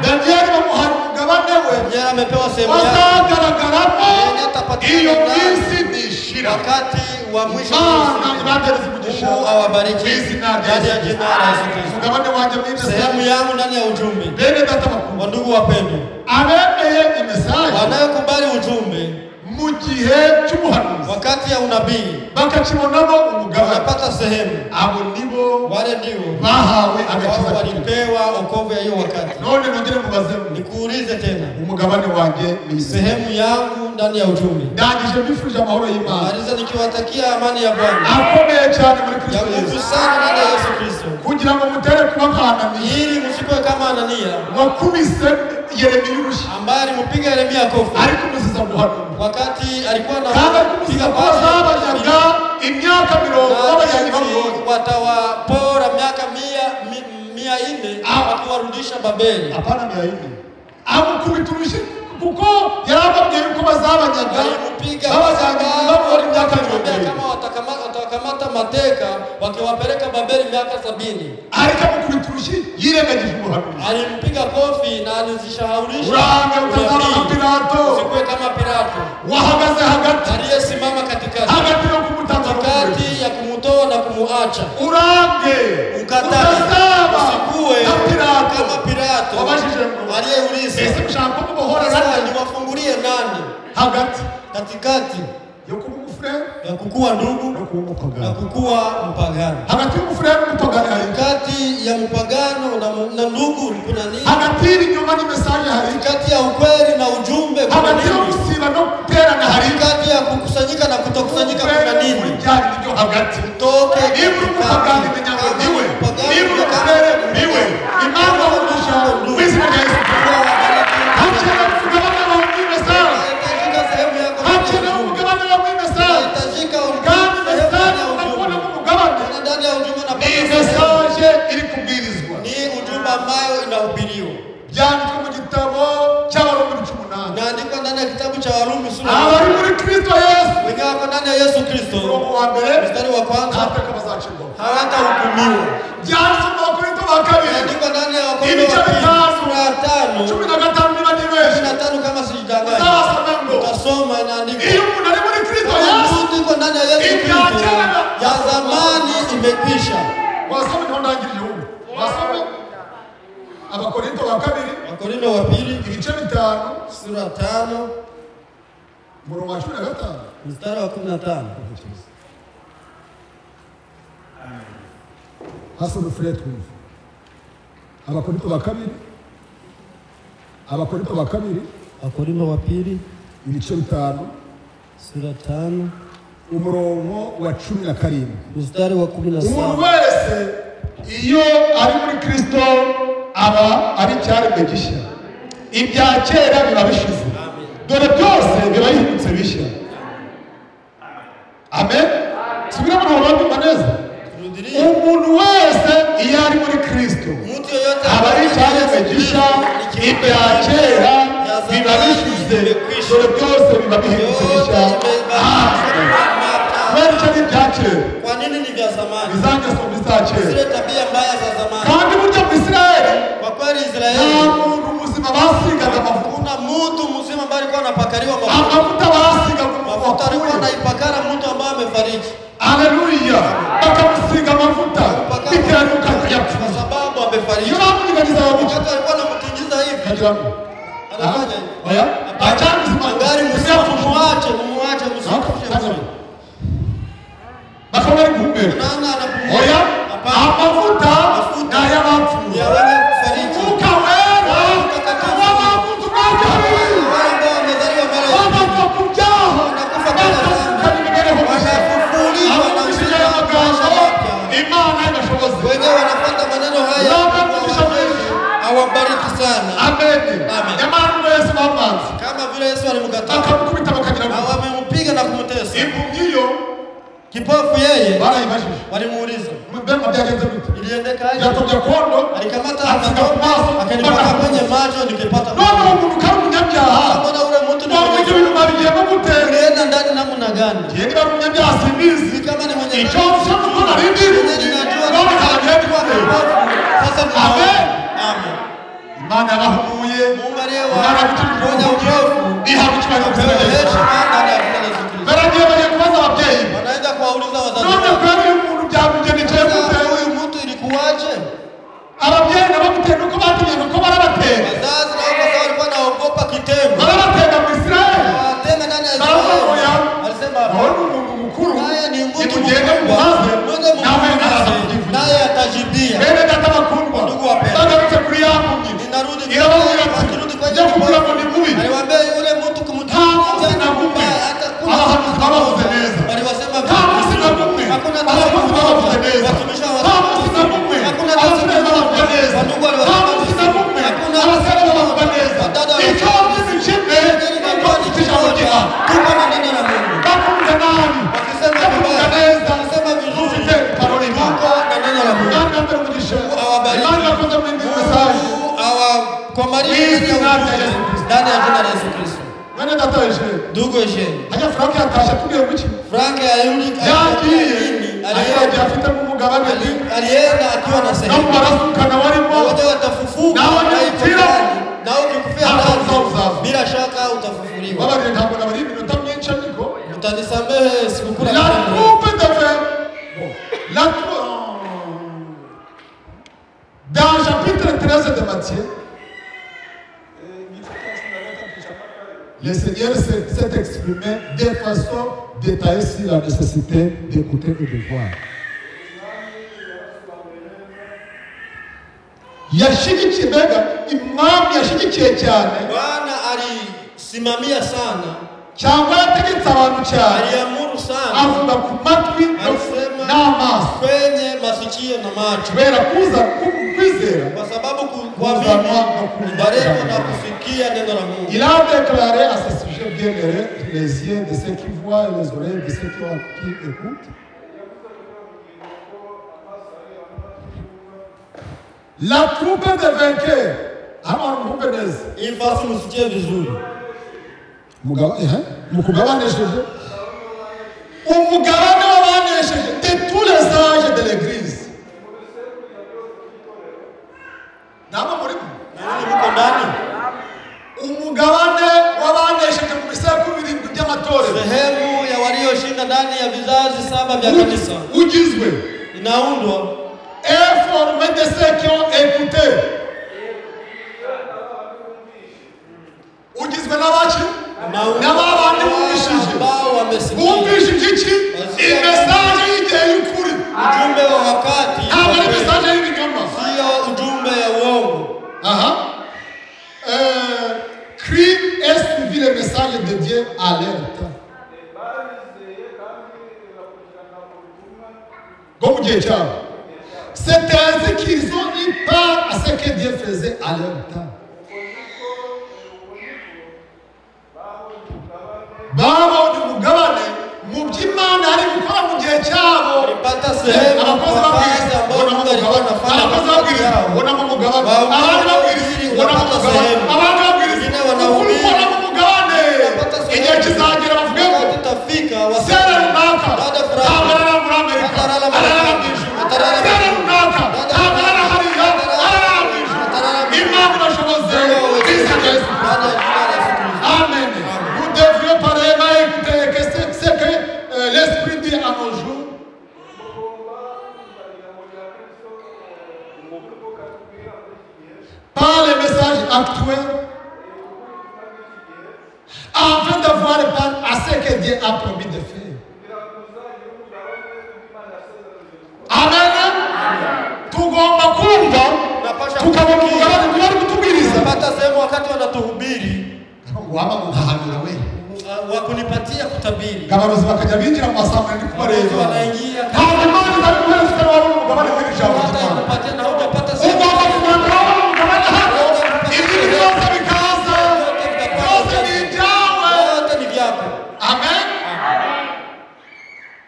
Daniyeli bamuhaye umugabane we Danieli amepewa sehemu yake bazagaragaramo yenye atapatikana iyo ndani minsi nishira. wakati wa mwisho. Imana ibahereze umugisha Mungu awabariki mu izina rya ndani ya Yesu. jina la Yesu Kristo. Umugabane wanjye mw'imessage, Sehemu yangu ndani ya ujumbe, bene data bakuru, wandugu wapendwa, abemeye imessage wanayokubali ujumbe mu gihe cy'ubuhanuzi wakati ya unabii bakakibonamo umugabane, wanapata sehemu. abo nibo Wale ndio bahawe agakiza ambao k'ukuri. walipewa wokovu ya hiyo wakati. None nongere mubaze ngo, Nikuulize tena, umugabane wanjye ni izi. sehemu yangu ndani ya ujumbe. Ndangije mbifurije amahoro y'Imana Maliza nikiwatakia amani ya Bwana akomeye cyane muri ya Kristo nguvu Yesu, sana ndani ya Yesu Kristo, kugira ngo mutere kuba nka Ananiya ili msikuwe kama Anania wakubise Yeremiya urushyi, ambaye alimpiga Yeremia kofi ariko umuziza guhanura, wakati alikuwa kandi ari kumuziza anapiga ko bazabanyaga imyaka 40 babajyanye i Babuloni. watawapora miaka 400 wakiwarudisha Babeli. Apana 400, amukubita urushyi kuko yari ababwiye yuko bazabanyaga Walimpiga babajyanye i Babuloni imyaka 70, kama watakamata mateka wakiwapeleka Babeli miaka 70. ariko amukubita urushyi yirengagije ubuhanuzi. Alimpiga kofi na alizishaurisha Urange utazaba nka unabii. Pilato Usikuwe kama Pilato wahagaze hagati aliyesimama katikati hagati yo kumutanga no kumureka. kati ya kumutoa na kumuacha. Urange Ukatae, utazaba usikuwe nka Pilato kama Pilato wabajije ngo, aliyeuliza, ese mushaka ko mubohora sasa nande? niwafungulie nani? Hagati Katikati yo kuba umufurere ya kukuwa ndugu no kuba na umupagani, kukuwa mpagani. hagati y'umufurere n'umupagani hari iki? Kati ya mpagano na ndugu kuna nini? Hagati y'ibinyoma n'imesaje hari iki? Kati ya ukweli na ujumbe kuna Hagati yo nini? gusiba no guterana hari iki? Kati ya kukusanyika na kutokusanyika kuna Umufurere nini? muri bya bindi byo hagati. Toke Niba uri umupagani menya ngo niwe, niba uri umufurere niwe. Imana umugisha mu izina rya Yesu Kristo. Hakenewe umugabane wawe mw'imesaje, hakenewe umugabane wawe mw'imesaje, kandi mesaje unakubonamo umugabane ni mesaje iri kubwirizwa. Ni ujumbe ambayo inahubiriwa. Byanditswe mu gitabo cy'Abaroma 8. Inaandikwa ndani ya kitabu cha Warumi sura Abari muri Kristo Yesu Yesu Kristo, umurongo wa mbere, mstari wa kwanza, nta teka bazacirwaho. Hawatahukumiwa. Byanditswe mu Bakorinto ba kabiri, Andikwa ndani ya Wakorintho ibice wa pili 5, sura ya 5, 15 niba nibeshye, 15 kama sijidanganya, uzasome ngo utasoma inaandikwa iyo umuntu ari muri Kristo kama Yesu, mtu yuko ndani ya Yesu ibya Kristo, kera ya zamani imekwisha. Wasome niho ndangiriye ubu. Wasome Abakorinto ba kabiri, Wakorintho wa pili ibice 5, sura 5, umurongo wa 15, mstari wa 15. Hasome frere twumve. Abakorinto ba kabiri, Abakorinto ba kabiri, Wakorintho wa pili ibice 5, sura 5, umurongo wa 17, mstari wa umuntu 17. wese iyo ari muri Kristo aba ari icyaremwe gishya, ibya kera biba bishize, dore byose biba bihindutse bishya. Amen. Subira mu rubanza neza. Turudilie. Umuntu wese iyo ari muri Kristo Mtu yoyote aba ari icyaremwe gishya, ibya kera ya biba zamani bishize, imekwisha, dore byose biba bihindutse yote bishya. imebadilishwa. Kubera icyo ni ibya kera, Kwa nini ni vya zamani? izangeso mbi za kera. Zile tabia mbaya za zamani. Kandi burya mu Isirayeli Kwa kweli nta Israeli muntu muzima basigaga amavuta. kuna mtu mzima ambaye alikuwa anapakaliwa mafuta. Amavuta basigaga umuntu Mafuta alikuwa wapfuye. anaipakana mtu ambaye amefariki. Haleluya, bakamusiga amavuta bitewe n'uko Kwa yapfuye. sababu Iyo amefariki. bamunyeganyeza bamuca Wakati alikuwa anamtingiza hivi, kagira ngo anafanya hivi. oya, acyari muzima, Angali mzima, mumuache, mumuache, msimfishe bure. bakaba bari guhumeka. Naona anapumua. Oya, Hapana. amavuta Mafuta ni ay'abapfuye. ya wenye kufariki. Umwuka wera w'abavutse ubwa kabiri, Wale ambao wamezaliwa mara ya pili babava ku byaha, wanakufa kwa dhambi, bakavukana imibereho mishya. wanafufuliwa na Abumvishije uzima aya wa maisha magambo, mapya. Imana ibashoboze. Wenyewe wanafuata maneno haya. Baba, Mungu mwisho awabariki. Awabariki sana. Amen. Amen. Nyamara nubwo Yesu bamanze Kama vile Yesu alimkataa bakamukubita bakagira na ngo wamempiga na kumtesa. impumyi yo Kipofu yeye barayibajije, walimuuliza, mbega byagenze gute? iliendekaje? Yatobye kondo Alikamata asiga ku matope maso, akanipaka kwenye macho nikipata. none uwo muntu kari umunyabyaha, Mbona ule mtu ni wamenya mwenye ibintu babigiyemo gute? ulienda ndani namna gani? Njye niba ari umunyabyaha simbizi, Kama ni mwenye icyo dhambi, nzi nuko nari ndi mwenye ninajua none ntangiye kuwa kumureba. kipofu. Sasa Amen. mnaona. Amen. Imana yabahumuye, Mungu Imana yagucishije aliyewaponya ubuhumyi, upofu ihabwa icyubahiro ku izina apewe rya Yesu. heshima ndani ya jina la Yesu Kristo. Baragiye bagiye kubaza ababyeyi be, Wanaenda kuwauliza wazazi none wao, kubera uyu muntu byamugendekeye gute? sasa huyu mtu ilikuwaje? Ababyeyi nabo bitewe nuko batinyaga ko barabatera, Wazazi nao kwa sababu walikuwa wanaogopa kitendo, barabatega mu Isirayeli, wawatenga ndani ya baravuga ngo Israeli. ya Walisema nawe hapana, ni umuntu mukuru, naye ni mtu nimugende mkubwa, mubaze, mwende nawe araza mumuulize, kubyivugira. naye atajibia. Bene data bakundwa, Ndugu wapendwa, bagarutse kuri ya mpumyi, Ninarudi irababwira ati wakirudi kwenye njya kubwira ngo ni mubi, aliwaambia yule mtu nta kumtukia munsi na ni gumwe mbaya, hata kuna abahanuzi babavuze neza, waliwasema nta munsi na gumwe hakuna hata abakozi siku babavuze moja neza, watumishi wa nta munsi na gumwe hakuna hata siku abasore babavuga moja neza, wandugu nta waliwasema munsi na gumwe hakuna abasore babavuga neza. wadada Icyo nzi ni kimwe, nuko mfite ijambo ry'Imana. tuko na neno la Mungu. Bavuga nabi, Wakisema bavuga vibaya, neza, wakisema vizuri, dufite parole y'Imana. tuko na neno la Mungu. Imana imbere umugisha, Awabariki. Imana irakoze muri iyi message. Mungu awakomalie ndani ya Mwizina rya ujumbe, Yesu Kristo. ndani ya jina la Yesu Kristo. Mwene data Eugene, Ndugu Eugene, hajya Frank yatashye atubwiye ngo iki? Frank ayuli Yagiye, alienda agiye afite nk'umugabane, alienda akiwa na no mu sehemu barasukana barimo, na wote watafufuka Nawe na iko nupfira, ndani. Na ukikufia ntabwo ndani uzazaza. bila shaka utafufuliwa. Babarire ntabwo nabariye iminota myinshi ariko Utanisamehe sikukula la muda mrefu. troupe de fer. Bon, la troupe dans chapitre 13 de Matthieu, le Seigneur s'est exprimé de façon détaillée sur la nécessité d'écouter et de voir. Yashyigikiye mbega impamvu yashyigikiye cyane, Bwana alisimamia sana, cyangwa yategetse abantu cyane, aliamuru sana, avuga ku matwi alisema n'amaso, kwenye masikio na macho, kubera kuza kwizera kwa sababu kuamini ni na kusikia neno la Mungu. Il a déclaré à ce sujet, bien-aimé, les yeux de ceux qui voient et les oreilles de ceux qui écoutent. La troupe de vainqueurs. Alors, mwumve neza. Hii fasi msikie vizuri. Mukugabanesheje Umugabane w'abanesheje de tous les âges de l'église. Ntabwo murimo. Nani mko ndani? Umugabane w'abanesheje mu bisekuru birindwi by'amatorero. Sehemu ya walioshinda ndani ya vizazi 7 vya kanisa. Ugizwe. Inaundwa. Et formé de ceux qui ont écouté. Ugizwe n'abaki? N'ababandi bumvishije. Bumvishije iki? Imesaje y'igihe y'ukuri. Ujumbe wa wakati. Ntabwo ari mesaje y'ibinyoma. Sio ujumbe ya uongo. Aha. Cru et suivi le message de Dieu à leur temps. Bwo mu gihe cyabo. C'est ainsi qu'ils ont eu part à ce que Dieu faisait à leur temps. Babonye umugabane mu by'Imana ari gukora mu gihe cyabo. Abakozi babwiriza bonamo umugabane, abakozi babwiriza bonamo umugabane, abandi babwiriza bonamo umugabane, abandi babwiriza bonamo umugabane. Igihe kizagera bavuge ngo sera runaka ntabwo arara muri Amerika, arara mu ijuru. Sera runaka ntabwo arara hariya, arara mu ijuru. Imana ibashoboze Kristo Yesu. Amen. Vous devriez pareillement écouter que ce que l'Esprit dit à nos jours. Par les messages actuels, afin d'avoir part à ce que Dieu a promis de faire. Amen. Tugomba kumva tukabona umugabane bari kutubwiriza. Napata sehemu wakati wanatuhubiri. Waba nkahanura we. Wakunipatia kutabiri. Abarozi bakajya binjira mu masamba ndi kubareba. Wanaingia. Ntabwo Imana izabiguhereza utarabona umugabane w'iri jambo ry'Imana. Kupatia na hujapata sehemu. Ugomba kubanza wabona umugabane hano. Ibindi byose bikaza. Byose ni ibyawe. Yote ni vyako. Amen.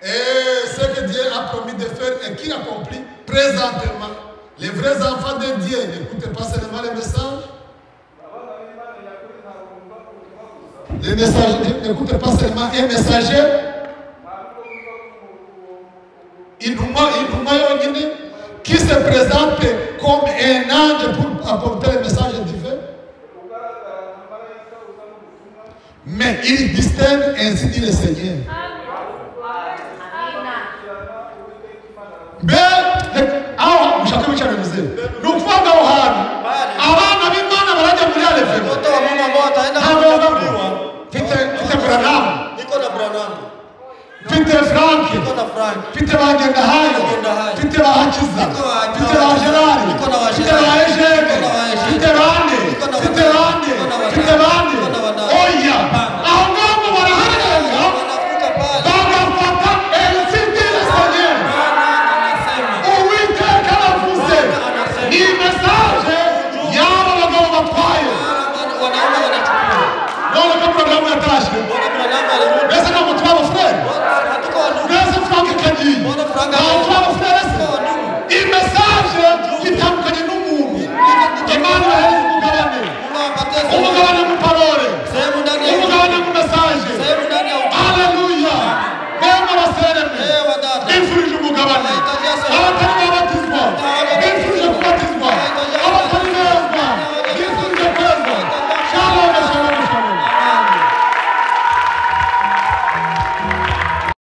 Et ce que Dieu a promis de faire et qu'il accomplit présentement. Les vrais enfants de Dieu n'écoutent pas seulement les messages. Les messagers n'écoutent pas seulement un messager. Intumwa yonyine qui se présente comme un ange pour apporter le message divin. Mais il distingue ainsi dit le Seigneur. Mbe aho mushaka bicara bivuze ni ukuvuga aho hantu abana b'Imana barajya muri alefema. Watoto wa Mungu ambao wataenda kunyakuliwa. Mfite Branham. Niko na Branham. Mfite Frank. Niko na Frank. Mfite Bagendahayo. Bagendahayo. Mfite Bahakiza. Niko